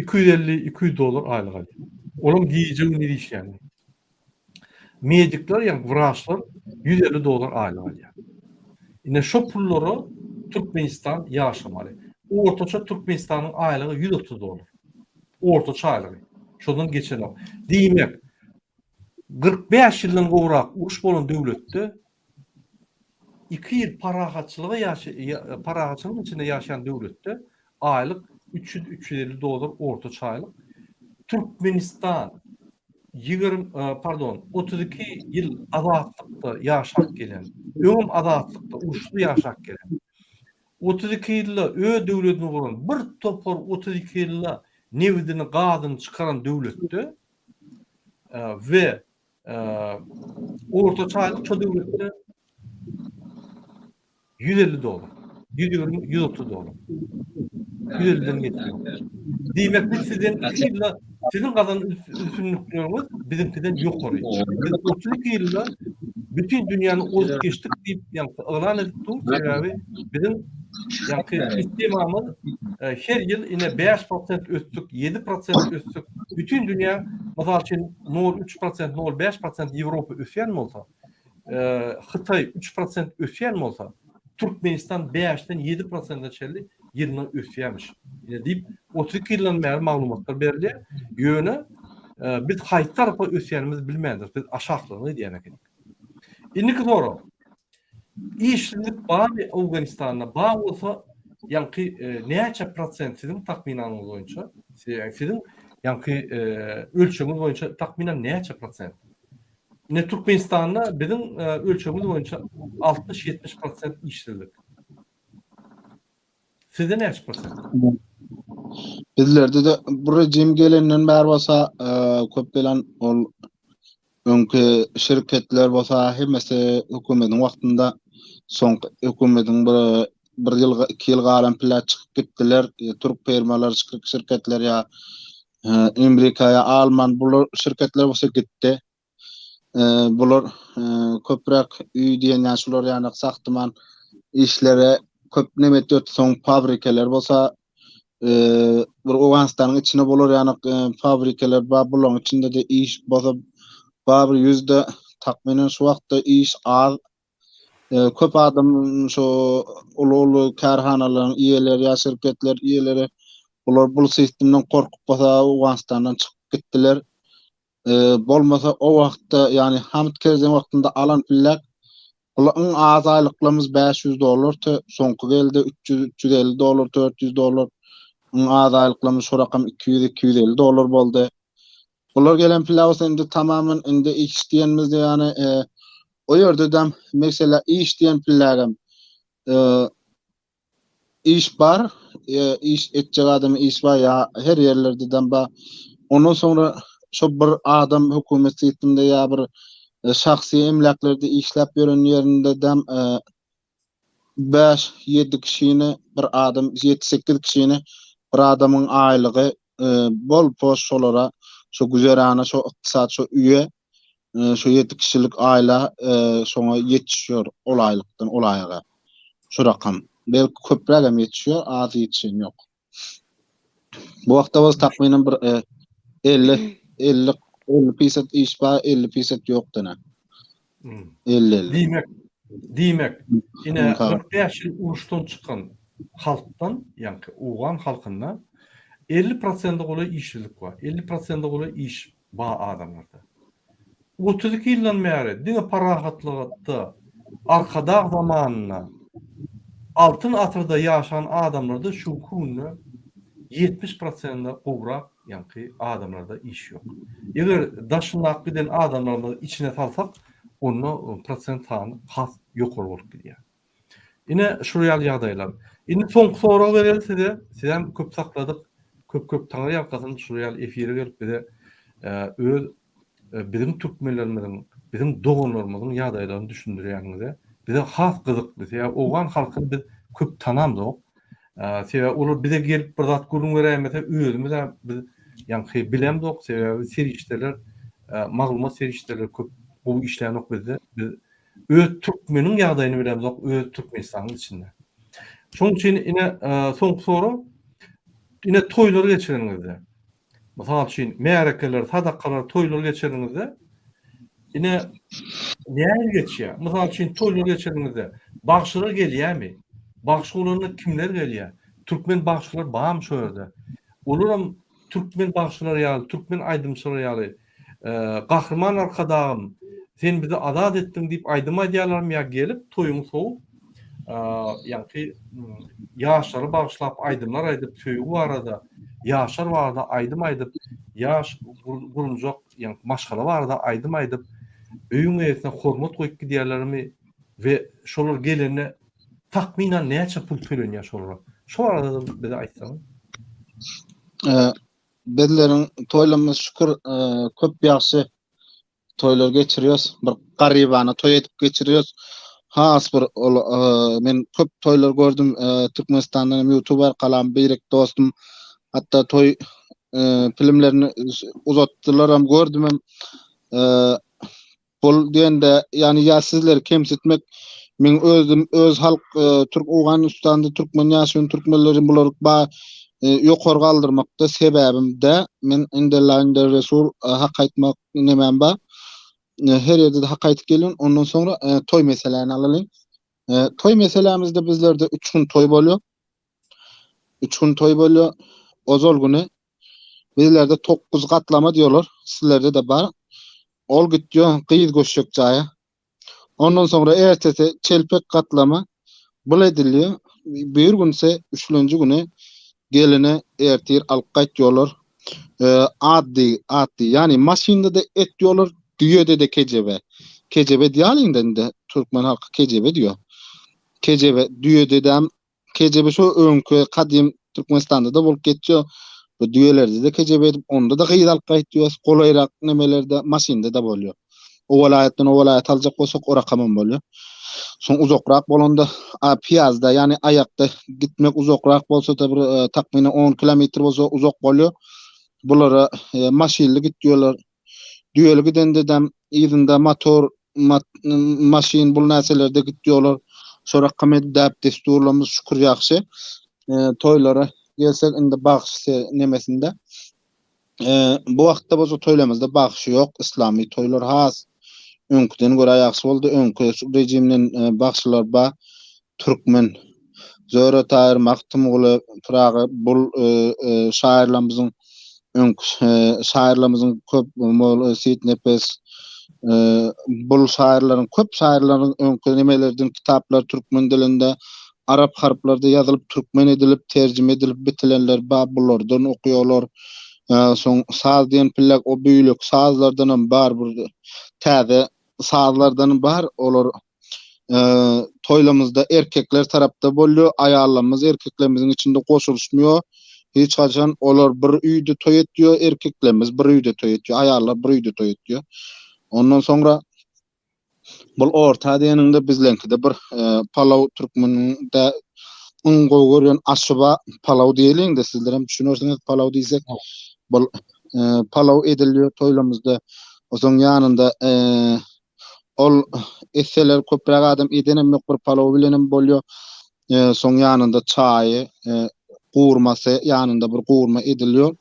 250, 200 dollar aýlyk alýar. Olam gije-gündiz işleýänler. Medikler, ýagny wraçlar 150 dollar aýlyk alýar. Ine şo pullara Türkmenistan ýaşamaly. Ortaça Türkmenistanyň aýlygy 130 dollar. Ortaça aýlygy. Şondan geçenok. Diýmek, 45 ýyldan gowrak uruş bolan döwletde 2 ýyl parahatçylyga ýaşa parahatçylygyň içinde ýaşaýan döwletde aýlyk 300-350 dollar ortaça aýlyk. Türkmenistan 20 pardon 32 ýyl azatlykda ýaşap gelen, öňem azatlykda uruşsyz ýaşap gelen, 32 ýylda öz döwletini guran bir topar 32 ýylda nebidini, gazyny çykaran döwletde we Ortaça aýlyk şo döwletde 150 dollar. 120, 130 dollar. 150-den geçýär. Diýmek, biz sizden 2 ýylda siziň gazanan üstünlikleriňiz biziňkiden ýokary. Biz 32 ýylda bütin dünýäni ozup geçdik diýip, ýaňky yglan edip dur, sebäbi biziň ýaňky sistemamyz her ýyl ine 5% ösdük, 7% ösdük. Bütin dünýä, mysal üçin, nol üç prosent, nol bäş prosent Ýewropa ösýän bolsa, Hytaý üç prosent ösýän bolsa, Türkmenistan bäşden ýedi prosente çenli ýylyna ösýärmiş. Ine diýip, 32 ýyldan bäri maglumatlar berilýär. Ýöne biz haýsy tarapa ösýänimizi bilmändiris. Biz aşaklygyna gidýän ekenik. Indiki sorag. Işsizlik barmy Owganystanda? Bar bolsa, ýaňky näçe prosent siziň takmynanyňyz boýunça, siziň ýaňky ölçegiňiz boýunça takmynan näçe prosent? Ine Türkmenistanda biziň ölçegimiz boýunça 60-70 prosent işsizlik. Sizde näçe prosent? Bizlerde de bu rejim gelenden bäri bolsa köp gelen ol öňki şirketler bolsa hemmesi hökümetiň wagtynda soňky hökümetiň bir bir ýyl iki ýyl galan pile çykyp gitdiler. Türk firmalar şirketler ýa Amerika ýa Alman bular şirketler bolsa gitdi. Bular köpräk öý diýen ýa şular ýaly sahtyman işlere köp neme etdi soň fabrikeler bolsa bir Owganystanyň içinde bolar ýaly fabrikeler bar bularyň içinde-de iş bolsa bar bir ýüzde takmynan şu wagtda iş az köp adam şu uly-uly kärhanalaryň iýeleri ýa şirketler iýeleri bular bul sistemden gorkup bolsa Owganystandan çykyp gitdiler. Bolmasa o wagtda ýagny Hamid Kerziň wagtynda alan pillek bula iň az aýlyklarymyz 500 dollar te soňky geldi 300 350 dollar 400 dollar iň az aýlyklarymyz şu rakam 200 250 dollar boldy. Bular gelen pille bolsa indi tamamen indi iş diýenimizde ýagny e, o ýerde dem mesela iş diýen pillegem e, Iş bar, iş etjek adama iş bar ýa her ýerlerdeden bar. Ondan soňra şo bir adam hökümet sistemde ýa bir şahsy emläklerde işläp ýören ýerinde dem 5 7 kişini bir adam 7-8 kişini bir adamyň aýlygy bol poş şolara şo güzerana şo ykdysat şo üýe Şu 7 kişilik aýla şoňa ýetişýär ol aýlykdan ol aýaga. Şu rakam. Belki köpräk hem ýetişýär, az ýetişen ýok. Bu wagtda bolsa takmynan bir 50 50 50 pisat iş bar, 50 pisat ýok dene. 50 50. Diýmek, diýmek, ine 45 ýyl uruşdan çykan halkdan, ýaňky owgan halkynda 50 prosente golaý işsizlik bar. 50 prosente golaý iş Ba adamlarda. 32 ýyldan bäri diňe parahatlykda Arkadag zamanynda Altyn asyrda ýaşan adamlarda şu günki günde 70 prosende gowrak ýaňky adamlarda iş ýok. Eger daşyndaky giden adamlarymyzy içine salsak onda prosent sany has ýokary bolup gidýär. Ine şul ýaly ýagdaýlar. Indi soňky sorag bereli size. Sizem köp sakladyk. Köp köp Taňry ýalkasyn şul ýaly efire gelip bize öz biziň türkmenlerimiziň, biziň doganlarymyzyň ýagdaýlaryny düşündirýäniňize bize has gyzykly. Sebäbi owgan halkyny biz köp tanamzok. Sebäbi olar bize gelip bir zat gürrüň beräýmese özümizem biz ýaňky bilemzok. Sebäbi serişdeler, maglumat serişdeleri köp gowy işlänok bizde. Biz Öz türkmeniň ýagdaýyny bilemzok öz Türkmenistanyň içinde. Şonuň üçin ine soňky sorag ine toýlary geçireniňizde. Mysal üçin, märekeler, sadakalar, toýlar geçireniňizde ine nähili geçýär? Mysal üçin, toýlar geçireniňizde bagşylar gelýärmi? Bagşy bolanda kimler gelýär? Türkmen bagşylar barmy şo ýerde? Olaram türkmen bagşylary ýaly, türkmen aýdymçylary ýaly Gahryman Arkadagym, sen bizi azat etdiň diýip aýdym aýdýarlarmy ýa gelip toýuňy sowup, ýaňky ýaşlara bagyşlap aýdymlar aýdyp, söýgi barada, ýaşlar barada aýdym aýdyp, ýaş gurunjak ýaňky maşgala barada aýdym aýdyp, öýüň eýesine hormat goýup gidýärlermi we şolar gelende takmynan näçe pul tölenýär şolara? Şo barada-da bize aýtsaňyz. Bizleriň toýlarymyz şükür köp ýagşy toýlar geçirýäs. Bir garybana toý edip geçirýäs. Has bir ol men köp toýlar gördüm Türkmenistandan hem YouTube arkalam birek dostum hatda toý filmlerini uzatdylar hem gördüm hem Bol diýende, ýagny ýa sizleri kemsitmek, meň özüm öz halk türk Owganystanda türkmen ýaşaýan türkmenleri bular ba ýokary galdyrmakda sebäbim dä. Men indella inde resul hak aýtmak nemem ba. Her ýerde-de hak aýtyp gelýän. Ondan soňra toý meseläni alalyň. Toý meselämizde bizlerde 3 gün toý bolýar. 3 gün toý bolýar. Ozal güni Bizlerde tokguz gatlama diýorlar. Sizlerde-de bar. Ol gitýär gyz göçjek jaýa. Ondan soňra ertesi çelpek gatlama bul edilýär. Bir günse üçlenji güni gelini ertir alyp gaýtýarlar. Addy, addy, ýagny maşynda-da etýärler, düýede-de kejebe. Kejebe diýalyň-da indi türkmen halky kejebe diýýär. Kejebe düýede-däm Kejebe şu öňki kadym Türkmenistanda-da bolup geçýär. Bu düýelerde-de kejebe edip, onda-da gyz alyp gaýtýas. Golaýrak nemelerde maşynda-da bolýar. O welaýatdan o welaýata aljak bolsak, o rakamam bolýar. Soň uzakrak bolanda, a pyýazda, ýagny aýakda gitmek uzakrak bolsa-da bir e, takmynan 10 kilometr bolsa uzak bolýar. Bulara e, maşynly gitýärler. Düýeli gidende-de yzynda motor, mat, maşyn bul näselerde gitýärler. Şo rakam edip däp-dessurlarymyz şükür ýagşy. E, toýlara gelsek indi bagşy nemesinde. E, bu wagtda bolsa toýlarymyzda bagşy ýok. Islamy toýlar has öňküden görä ýagşy boldy. Öňki rejimden e, bagşylar bar. Türkmen Zöhre Taýyr, Magtymguly Pyragy bul şaýyrlarymyzyň öňki şaýyrlarymyzyň köp Molla Seýit Nepes bul şaýyrlaryň köp şaýyrlaryň öňki nemelerden kitaplar türkmen dilinde arap harplarda ýazylyp türkmen edilip terjime edilip bitilenler bar bulardan okaýarlar. Soň saz diýen pillek o büýlek sazlardan hem bar bir täze sazlardan bar olar toýlamyzda erkekler tarapda bolýar, aýallarymyz erkeklerimiziň içinde goşulyşmaýar. Hiç haçan olar bir öýde toý etýär, erkeklerimiz bir öýde toý etýär, aýallar bir öýde toý etýär. Ondan soňra bul orta diýeniňde bizleňkide bir palaw türkmeniň de iň gowy görýän aşy bar, palaw diýeliň-de sizler hem düşünersiňiz palaw diýsek. Bul palaw edilýär toýlamyzda. Onuň ýanynda Ol etseler köpräk adam edenem ýok bir palaw bilenem bolýar. Soň ýanynda çaýy, gurmasy ýanynda bir gurma edilýär.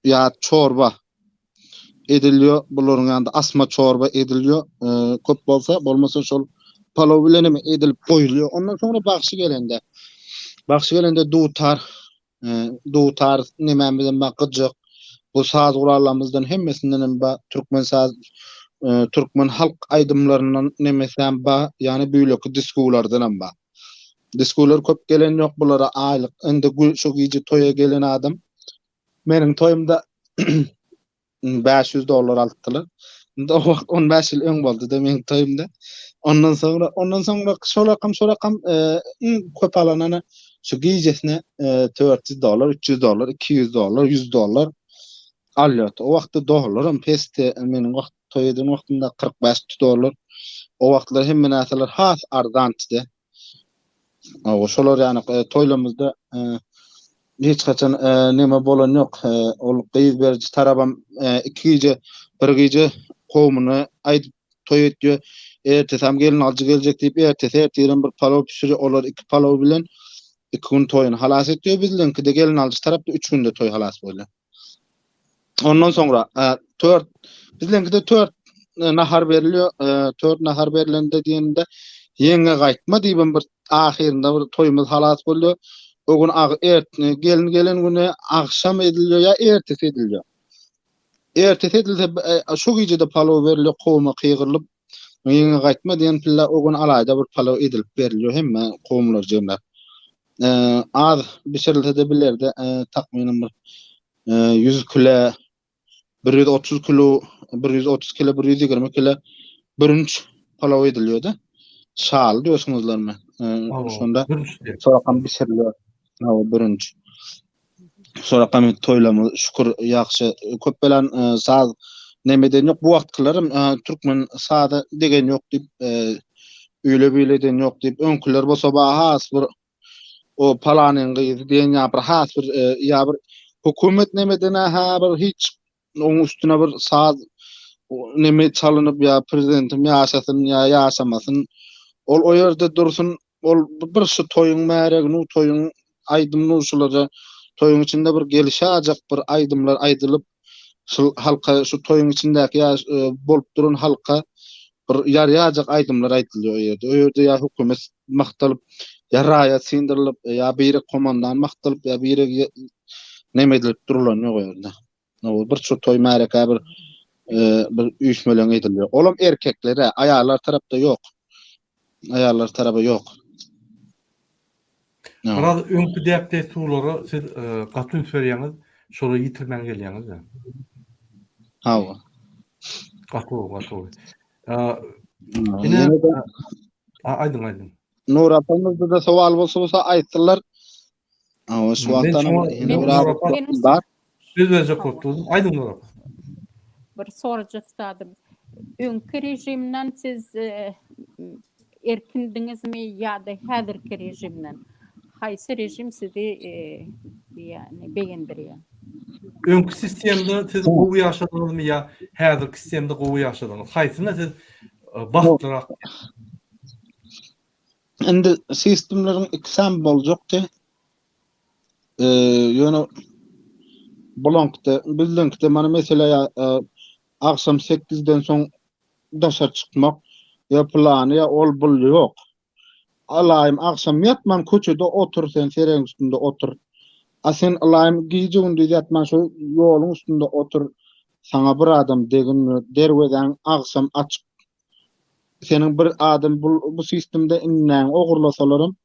Ýa çorba edilýär. Bularyň ýanynda asma çorba edilýär. Köp bolsa, bolmasa şol palaw bilenem edilip goýulýar. Ondan soňra bagşy gelende, bagşy gelende dutar dutar nemämizem bar, gyjak. Bu saz gurallarymyzdan hemmesinden hem bar. Türkmen saz türkmen halk aýdymlaryndan nemesem bar, ýagny büýleki diskulardan hem bar. Diskular köp gelen ýok bulara aýlyk. Indi şu gije toýa gelen adam meniň toýumda 500 dollar alypdylar. Indi o wagt 15 ýyl öň boldy-da meniň toýumda. Ondan soňra, ondan soňra şol rakam, şol rakam e, iň köp alanany şu gijesine e, 400 dollar, 300 dollar, 200 dollar, 100 dollar alýardy. O wagtda dollar hem pesdi. Meniň wagt toý eden wagtymda 45 dollar. O wagtlar hemme närseler has arzandy. Awa, şolar ýaly e, toýlarymyzda e, hiç haçan e, neme bolan ýok. E, ol gyz beriji tarabam e, iki gije, bir gije kowumyny aýdyp toý etýär. Ertesi hem gelin alyjy geljek diýip, ertesi ertirem bir palaw pişirýär. Olar iki palaw bilen iki gün toýuny halas etýär. Bizleňkide gelin alyjy tarapda üç günde toý halas bolýar. Ondan soňra tört bizleňkide tört nahar berilýär. Tört nahar berlende diýende ýeňňe gaýtma diýibem bir ahyrynda bir toýumyz halas bolýar. O gün ag ert gelin gelen güni agşam edilýär ýa ertesi edilýär. Ertesi edilse şu gije-de palow berilýär, kowuma gygyrylyp ýeňňe gaýtma diýen pille o gün alaýda bir palow edilip berilýär hemme kowumlar jemläp. Az bişirilse-de bilerde takmynan bir 100 kile 130 kilo 130 kile 120 kile bürünç palaw edilýärdi. Şaly diýorsuňyzlarmy? Şonda sorakam bişirilýär. Hawa, bürünç. Sorakam toýlama şükür ýagşy. Köp bilen saz neme eden ýok. Bu wagtkylarym türkmen sazy degen ýok diýip, öýle beýle eden ýok diýip, öňküler bolsa has bir o palanyň gyzy diýen ýa bir has bir e, ýa bir hökümet nemeden ha bir hiç oň üstüne bir saz neme çalynyp ýa prezidentim ýaşasyn ýa ýaşamasyn ol o ýerde dursun ol bir şu toýuň märegini toýuň aýdym nuşulary toýuň içinde bir gelişäjek bir aýdymlar aýdylyp şu halka şu toýuň içindäki ýa e, bolup duran halka bir ýarýajak aýdymlar aýdylýar o ýerde. O ýerde ýa hökümet magtalyp, ýa raýat syndyrylyp, ýa biri komandan magtalyp, ýa biri neme edilip durulan ýok o ýerde. O bir şu toý märekä bir e, bir üýşmeleň edilýär. Olam erkeklere, aýallar tarapda ýok. Aýallar taraba ýok. Biraz öňki däp-dessurlara siz e, gaty üns berýäňiz, şolary ýitirmän gelýäňiz-de. Hawa. Gaty gowy, gaty gowy. Ine, aýdyň, aýdyň. Nur apamyzda-da sowal bolsa bolsa aýtsynlar. Hawa, şu wagtdan bar. Söz berjek bolup durdum. Aýdyň Nur apa. Bir sorajak zadym. Öňki režimden siz e, erkindiňizmi ýa-da häzirki režimden? Haýsy režim sizi e, ýagny begendirýär? Öňki sistemde siz gowy ýaşadyňyzmy ýa häzirki sistemde gowy ýaşadyňyz? Haýsyna siz e, bagtlyrak? Indi sistemleriň ikisem boljakdy. Ee, ýöne bulankda, bizleňkide mana mesele ýa e, agşam 8-den soň daşary çykmak ýa plany ýa ol bul ýok. Ylaýym agşam ýatman köçede otur sen seregiň üstünde otur. A sen ylaýym gije gündiz ýatman şu ýoluň üstünde otur. Saňa bir adam deginmiyor. Derwezäň agşam açyk. Seniň bir adam bu, bu sistemde inňäňi ogurlasalaram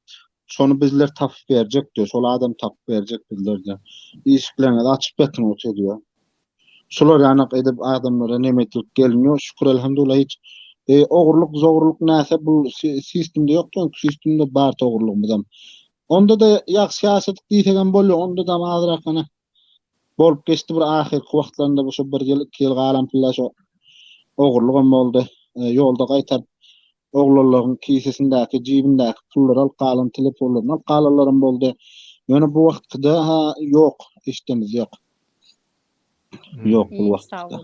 şony bizler tapyp berjek diýär. Şol adam tapyp berjek bizler diýär. Işikleriňizi açyp ýatyň otur diýär. Şular ýanak edip adamlara neme edilip gelinýär. Şükür elhamdulillah hiç e, ogurlyk zogurlyk näse bu sistemde ýokdy, öňki sistemde bar ogurlygymyzam. Onda da ýagşy ýaşadyk diýsek hem bolýar, onda da azrak ana bolup geçdi bir ahyrky wagtlarynda bu şu bir ýyl, iki ýyl galan pille şo ogurlygam boldy. E, ýolda gaýtaryp oglanlaryň kisesindäki, jübündäki pullary alyp galan, telefonlaryny alyp galanlaram boldy. Ýöne bu wagtkyda ha ýok, eşidemiz ýok. Ýok bu wagtda.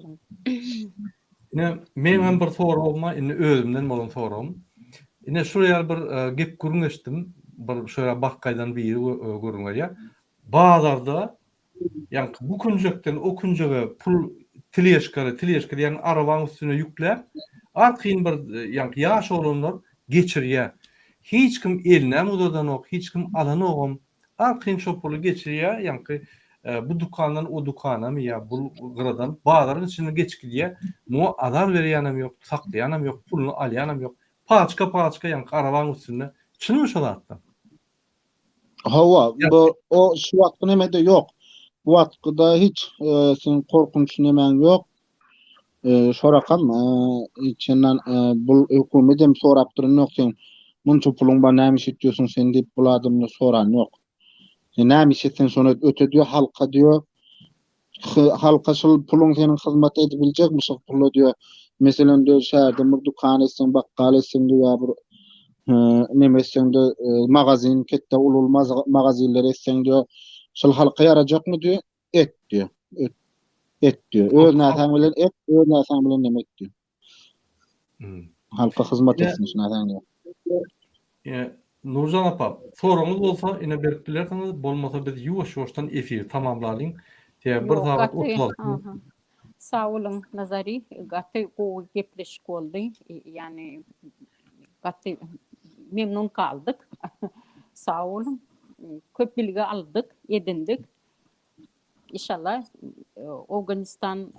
Ine, meň hem bir soragym bar, indi özümden bolan soragym. Ine şu ýaly bir e, gep gürrüň eşitdim. Bir şu ýa bakgaýdan biri e, gürrüň berýär. Bazarda ýaňky bu künjekden o künjege pul teležkary, teležka diýen arabaň üstüne ýükläp, arkaýyn bir e, ýaňky ýaş oglanlar geçirýär. Hiç kim elinem uzadanok, hiç kim alanogam. Arkaýyn şo puly geçirýär, ýaňky bu dükandan o dükanamy ýa bu gyradan bazaryň içinde geçip gidýär. Muňa azar berýänem ýok, saklaýanam ýok, puluny alýanam ýok. Paçka-paçka ýaňky arabaň üstünde. Çynmy şo zatlar? Hawa, bu o şu wagtky nemede ýok. Bu wagtkyda hiç e, seň korkunç nemäň ýok. E, sorakam e, içinden e, bul hökümet hem sorap duran ýok sen munça puluň bar näme iş etýärsiň sen diýip bul adamlar soran ýok. Sen näme iş etseň şony et öte diýär halka diýär. Halka şol puluň seniň hyzmat edip biljekmi şol pula diýär. Meselem diýär şäherde bir dükan etseň bakgal etseň diýär bir e, neme etseň de e, magazin ketde uly uly magazinler etseň diýär. Şol halka ýarajakmy diýär. Et diýär. Et, et diýär. Öz näsäň bilen et, öz näsäň bilen neme et diýär. Hmm. Halka hyzmat etsin şu näsäň diýär. E, Nurjan apa, soragyňyz bolsa ine berip bilersiňiz, bolmasa biz ýuwaş-ýuwaşdan efiri tamamlalyň. Sebäbi bir Ýok, sagat gaty, 36 minut. aha. Sag boluň Nazary, gaty gowy gepleşik boldy. Ýani gaty memnun galdyk. Sag boluň. Köp bilgi aldyk, edindik. Inşallah Owganistan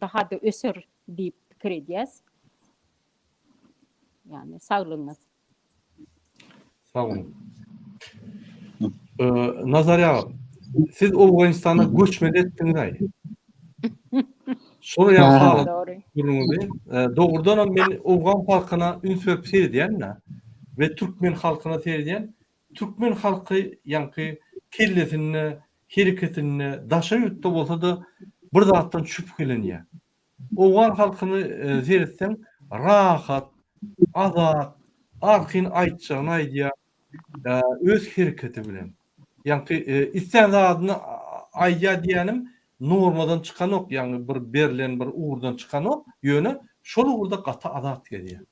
daha-da öser diýip pikir edýäs. Ýani saglygyňyz. Sag boluň. Nazar aga, siz Owganystana göçmeli etdiňiz-aý. Şol ýaly halat Dogry. gürrüňizi. Dogrudanam men owgan halkyna üns berip seredýän-de we türkmen halkyna seredýän. Türkmen halky ýaňky kellesinde, hereketinde daşary ýurtda bolsa-da bir zatdan şübhelenýär. Owgan halkyny seretseň rahat, azat, arkaýyn aýtjagyny aýdýar, öz hereketi bilen. Ýaňky islän zadyny aýdýar diýýänim normadan çykanok, ýagny bir berlen bir ugurdan çykanok, ýöne şol ugurda gaty azat gezýär.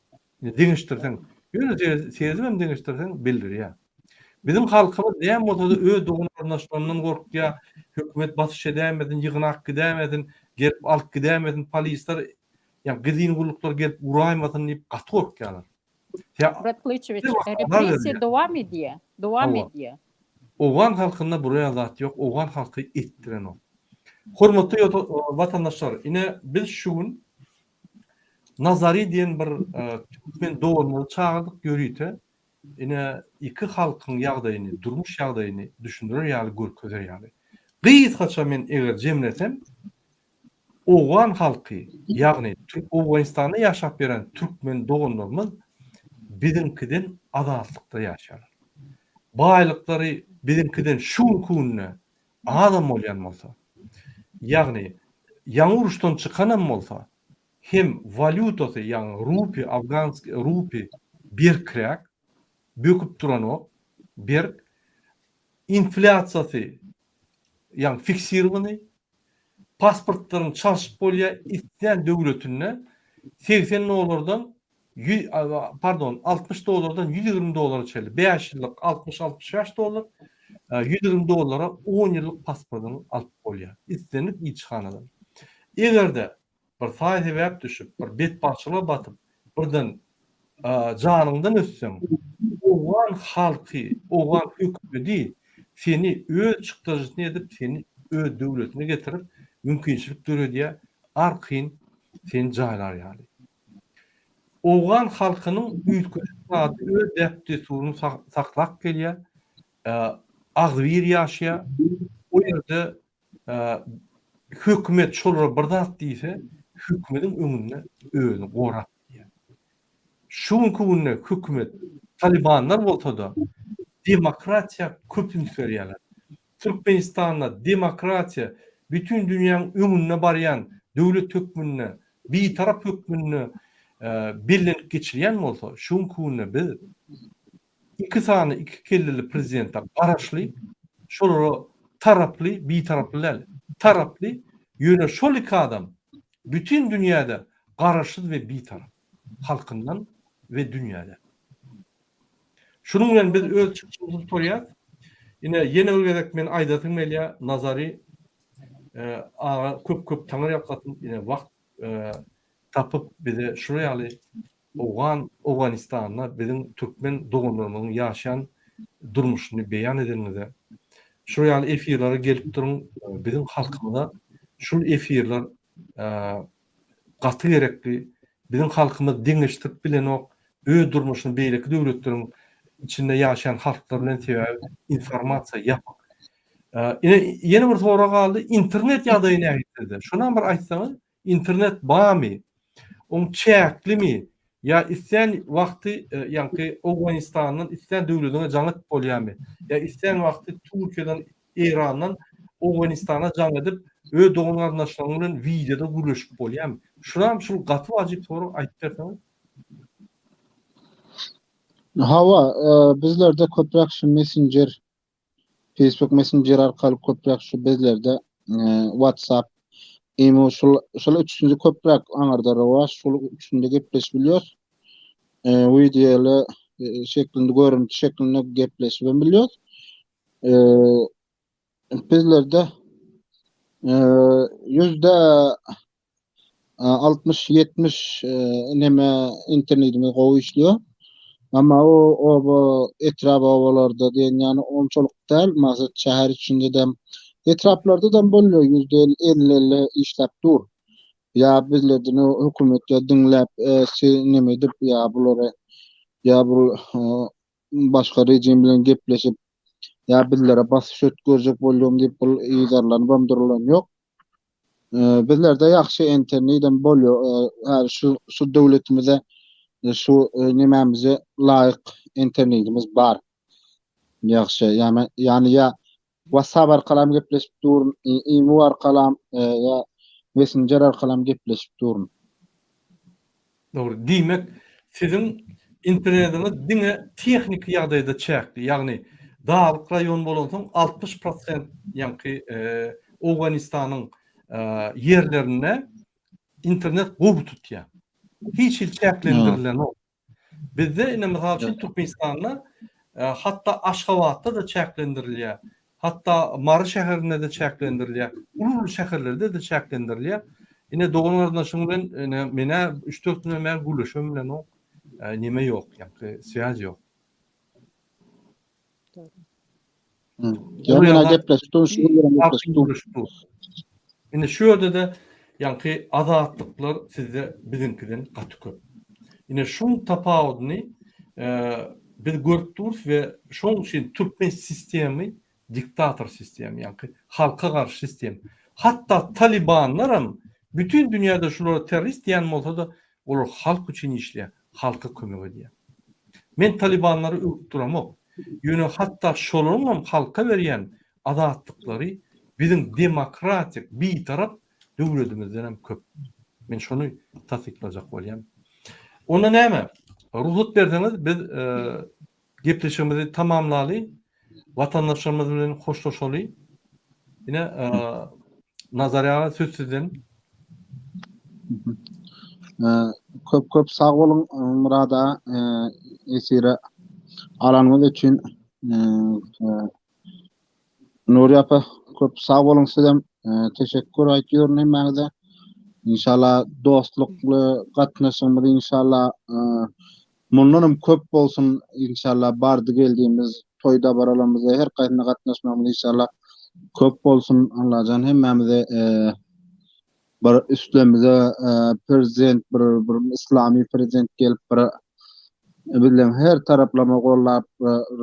Deňeşdirseň, ýöne seredibem deňeşdirseň bildirýär. Biziň halkymyz näme bolsa-da öz dogan-garyndaşlaryndan gorkýar, hökümet basyş edäýmesin, ýygnak gidäýmesin, gelip alyp gidäýmesin, polisler, ýa gizlin gulluklar gelip uraýmasyn diýip gaty gorkýarlar. Murat Gylyçowiç, repressiýa dowam edýär, dowam edýär. Owgan halkynda bular ýaly zat ýok, owgan halky etdirenok. Hormatly watandaşlar, ine biz şu gün Nazary diýen bir türkmen doganymyzy çagyrdyk ýörite. Ine iki halkyň ýagdaýyny, durmuş ýagdaýyny düşündirer ýaly, görkezer ýaly. Gysgaça men eger jemlesem, owgan halky, ýagny Owganystanda ýaşap ýören türkmen doganlarymyz biziňkiden azatlykda ýaşaýarlar. Baýlyklary biziňkiden şu günki günde azam bolýan bolsa, ýagny ýaňy uruşdan çykanam bolsa, hem walýutasy, ýagny rupi, afganskiý rupi berkräk, böküp duranok, berk, inflýasiýasy, ýagny fiksirowanyý, pasportlaryň çalşyp bolýar islän döwletinde 80 dollardan pardon 60 dollardan 120 dollara çenli 5 ýyllyk 60-65 dollar 120 dollara 10 ýyllyk pasportyňy alyp bolýar islendik ilçihanadan. Eger-de bir saý-sebäp düşüp, bir betbagtçylyga batyp, birden janyňdan ötseň, owgan halky, owgan hökümedi seni öz çykdajysyny edip, seni öz döwletine getirip, mümkinçilik döredýär, arkaýyn seni jaýlar ýaly. Owgan halkynyň üýtgeşik zady öz däp-dessuryny saklap gelýär, agzybir ýaşaýar. O ýerde hökümet şolara bir zat diýse, hökümediň öňünde özüni gorap bilýär. Şu günki günde hökümet talibanlar bolsa-da demokratiýa köp üns berýärler. Türkmenistanda demokratiýa bütin dünýäň öňünde barýan döwlet hökmünde, bitarap hökmünde bellenip geçilýän bolsa, şu günki günde biz Iki sany iki kelleli prezidente garaşly, şolara taraply, bitaraply däl, taraply, ýöne şol iki adam bütin dünýäde garaşsyz we bitarap, halkyndan we dünýäden. Şunuň bilen biz öz çykyşymyzy gutarýas. Ine, ýene bir gezek men aýdasym gelýär, Nazary aga köp-köp taňyrýalkasyn, ine, wagt tapyp bize şular ýaly Owgan Owganystanda biziň türkmen doganlarymyzyň ýaşaýan durmuşyny beýan edeniňize, şul ýaly efirlere gelip duruň, biziň halkymyza şul efirler gaty gerekli. Biziň halkymyz deňeşdirip bilenok öz durmuşyny beýleki döwletleriň içinde ýaşaýan halklar bilen sebäbi informasiýa ýapyk. Ine ýene bir sorag galdy, internet ýagdaýy nähili sizde? Şonam bir aýtsaňyz. Internet barmy? Oň çäklimi? Ýa islän wagty ýaňky Owganystandan islän döwlediňe jaň edip bolýarmy? Ýa islän wagty Türkiýeden, Eýrandan Owganystana jaň edip öz dogan-garyndaşlaryň bilen wideoda gürleşip bolýarmy? Şulam şul gaty wajyp sorag aýdyp berseňiz. Hawa, bizlerde köpräk şu messenjer Facebook Messenger arkaly köpräk şu bizlerde WhatsApp, Imo şul şul üçünde köpräk aňyrda rowaç, şul üçünde gepleşip bilýäs. Wideoly şeklinde görüntü şeklinde gepleşip hem bilýäs. Bizlerde. Ýüzde 60-70 neme internetimiz gowy işleýär. Amma o oba etrap obalarda diýen ýaly onçalyk däl, maksat şäher içinde de etraplarda da bolýar %50-50 işläp dur. Ýa bizlerden hökümet ýa diňläp neme edip ýa bulary ýa bu başga rejim bilen gepleşip ýa bizlere basyş ötkerjek bolýam diýip bul yzarlanybam durulan ýok. Bizlerde ýagşy internedem bolýar. Häzir şu şu döwletimize şu nemämize laýyk internedimiz bar. Ýagşy, ýa ýani ýa WhatsApp arkalam gepleşip durun, imo arkalam ýa Messenger arkalam gepleşip durun. Dogry. Diýmek, siziň internetiňiz diňe tehniki ýagdaýda çäkli, ýagny daglyk raýon bolansoň 60 prosent ýaňky Owganystanyň ýerlerinde internet gowy tutýar. Hiç hili çäklendirilenok. Bizde ine mysal üçin Türkmenistanda hatda Aşgabatda-da çäklendirilýär. Hatda Mary şäherinde-de çäklendirilýär. Uly-uly şäherlerde-de çäklendirilýär. Ine dogan-garyndaşyň bilen ine men-ä üç-dört günden bäri gürleşibem bilemok. Neme ýok, ýaňky swýaz ýok. Ýa men gepleşip dur, şu gün gepleşip dur. Indi şu ýerde-de ýaňky azatlyklar sizde biziňkiden gaty köp. Ine şuň tapawudyny biz görüp durus we şoň üçin türkmen sistemi diktator sistemi, ýaňky halka garşy sistem. Hatda talibanlaram bütin dünýäde şulara terrorist diýen bolsa-da, olar halk üçin işleýär, halka kömek edýär. Men talibanlary öwüp duramok. Ýöne hatda şolaryňam halka berýän azatlyklary biziň demokratik, bitarap döwledimizdenem köp. Men şony tassyklajak bolýan. Onda näme? Rugsat berseňiz biz gepleşigimizi tamamlaly. Watandaşlarymyz bilen hoşlaşaly. Ine, Nazar aga söz sizden. Köp köp sag boluň Myrat aga efire alanyňyz üçin. Nuri apa köp sag boluň sizem teşekkür aýtýaryn hemmäňize. Inşallah dostlukly gatnaşygymyz inşallah mundan hem köp bolsun inşallah bardy geldiğimiz toý dabaralarymyza her gaýsyna gatnaşmagymyz inşallah köp bolsun Allajan hemmämize bir üstlerimize prezident bir bir islami prezident gelip bir bilen her taraplama gollap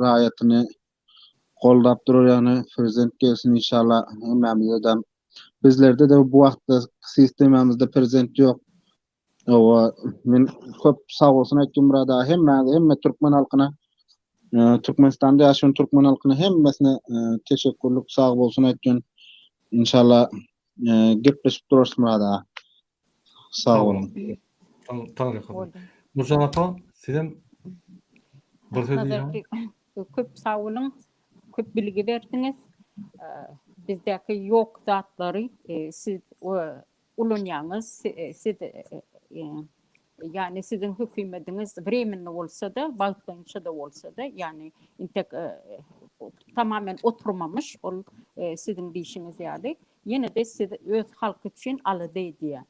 raýatyny goldap durar ýagny prezident gelsin inşallah hemmämize de bizlerde de bu wagtda sistemamyzda prezident ýok Owa men köp sag bolsun aýtdym Murad aga hemmäňize hemme türkmen halkyna Türkmenistanda ýaşaýan türkmen halkyna hemmesine teşekkürlik sag bolsun aýtýan inşallah gepleşip durarys Murad aga sag boluň Taňryýalkasyn. Nurjan apa, sizem bir söz diýýäňiz. Köp sag boluň. Köp bilgi berdiňiz. Bizdäki ýok zatlary siz ulanýaňyz. Siz ýagny siziň hökümediňiz wremenny bolsa-da, wagtlaýynça-da bolsa-da, ýagny intek tamamen oturmamyş ol siziň diýşiňiz ýaly. Ýene-de siz öz halky üçin alada edýär.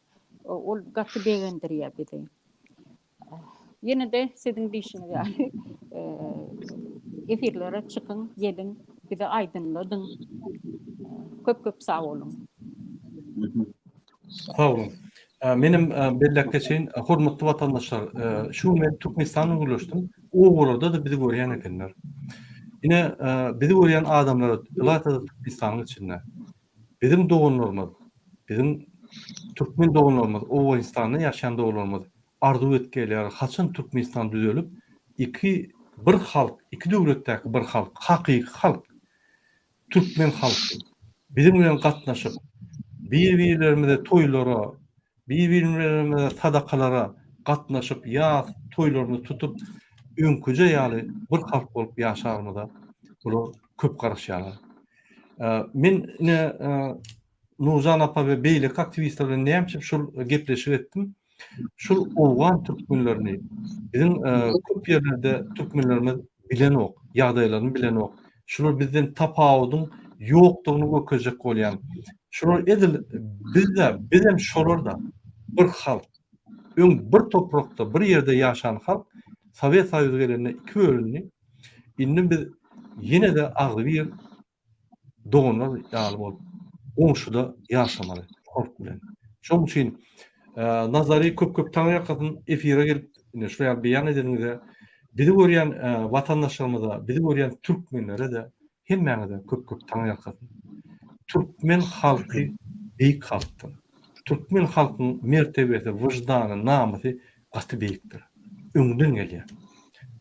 Ol gaty begendirýär bizi. Ýene-de siziň diýşiňiz ýaly efirlere çykyň, geliň, bizi aýdyňladyň. Köp-köp sag boluň. Sag boluň. Menem belläp geçeýin, hormatly watandaşlar, şu gün men Türkmenistandan gürleşdim. Obalarda-da bizi görýän ekenler. Ine, bizi görýän adamlar, ylaýta-da Türkmenistanyň içinde. Biziň doganlarymyz, biziň türkmen doganlarymyz, Owganystanda ýaşaýan doganlarymyz arzuw edip gelýärler, haçan Türkmenistan düzelip, iki bir halk, iki döwletdäki bir halk, hakyky halk, türkmen halky biziň bilen gatnaşyp, bir-birlerimize toýlara, bir-birlerimize sadakalara gatnaşyp, ýas toýlaryny tutup, öňküje ýaly bir halk bolup ýaşarymyza bular köp garaşýarlar. Men ine Nurjan apa we beýleki aktiwistler bilen näme üçin şul gepleşik etdim? Şul owgan türkmenlerini biziň köp ýerlerde türkmenlerimiz bilenok, ýagdaýlaryny bilenok. Şular bizden tapawudyň ýokdugyny görkezjek bolýan. Şular edil bizde, bizem şolar-da bir halk. Öň bir toprakda, bir ýerde ýaşan halk Sowet Soýuzy gelende iki bölündi. Indi biz ýene-de agzybir doganlar ýaly bolup goňşuda ýaşamaly halk bilen. Şonuň üçin Nazary köp köp taňryýalkasyn efire gelip ine şular ýaly beýan edeniňize bizi görýän watandaşlarymyza, bizi görýän türkmenlere-de hemmäňize köp köp taňryýalkasyn. Türkmen halky beýik halkdyr. Türkmen halkyň mertebesi, wyždany, namysy gaty beýikdir. Öňden gelýär.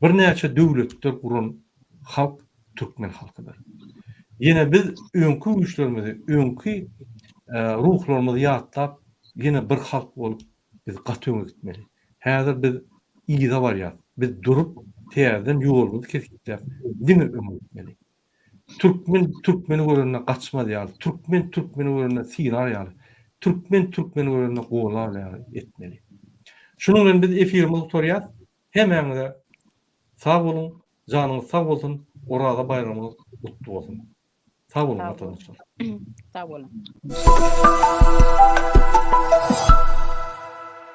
Birnäçe döwletler guran halk türkmen halkydyr. Ýene biz öňki güýçlerimizi, öňki ruhlarymyzy ýatlap, ýene bir halk bolup biz gaty öňe gitmeli. Häzir biz yza barýas. Biz durup, täzeden ýolumyzy kesgitläp, diňe öňe gitmeli. Türkmen türkmeni görende gaçmaz ýaly, türkmen türkmeni görende sylar ýaly, türkmen türkmeni görende golar ýaly etmeli. Şunuň bilen biz efirimizi gutarýas. Hemmäňize sag boluň, janyňyz sag bolsun, Oraza baýramyňyz gutly bolsun. Sag boluň watandaşlar. Sag boluň.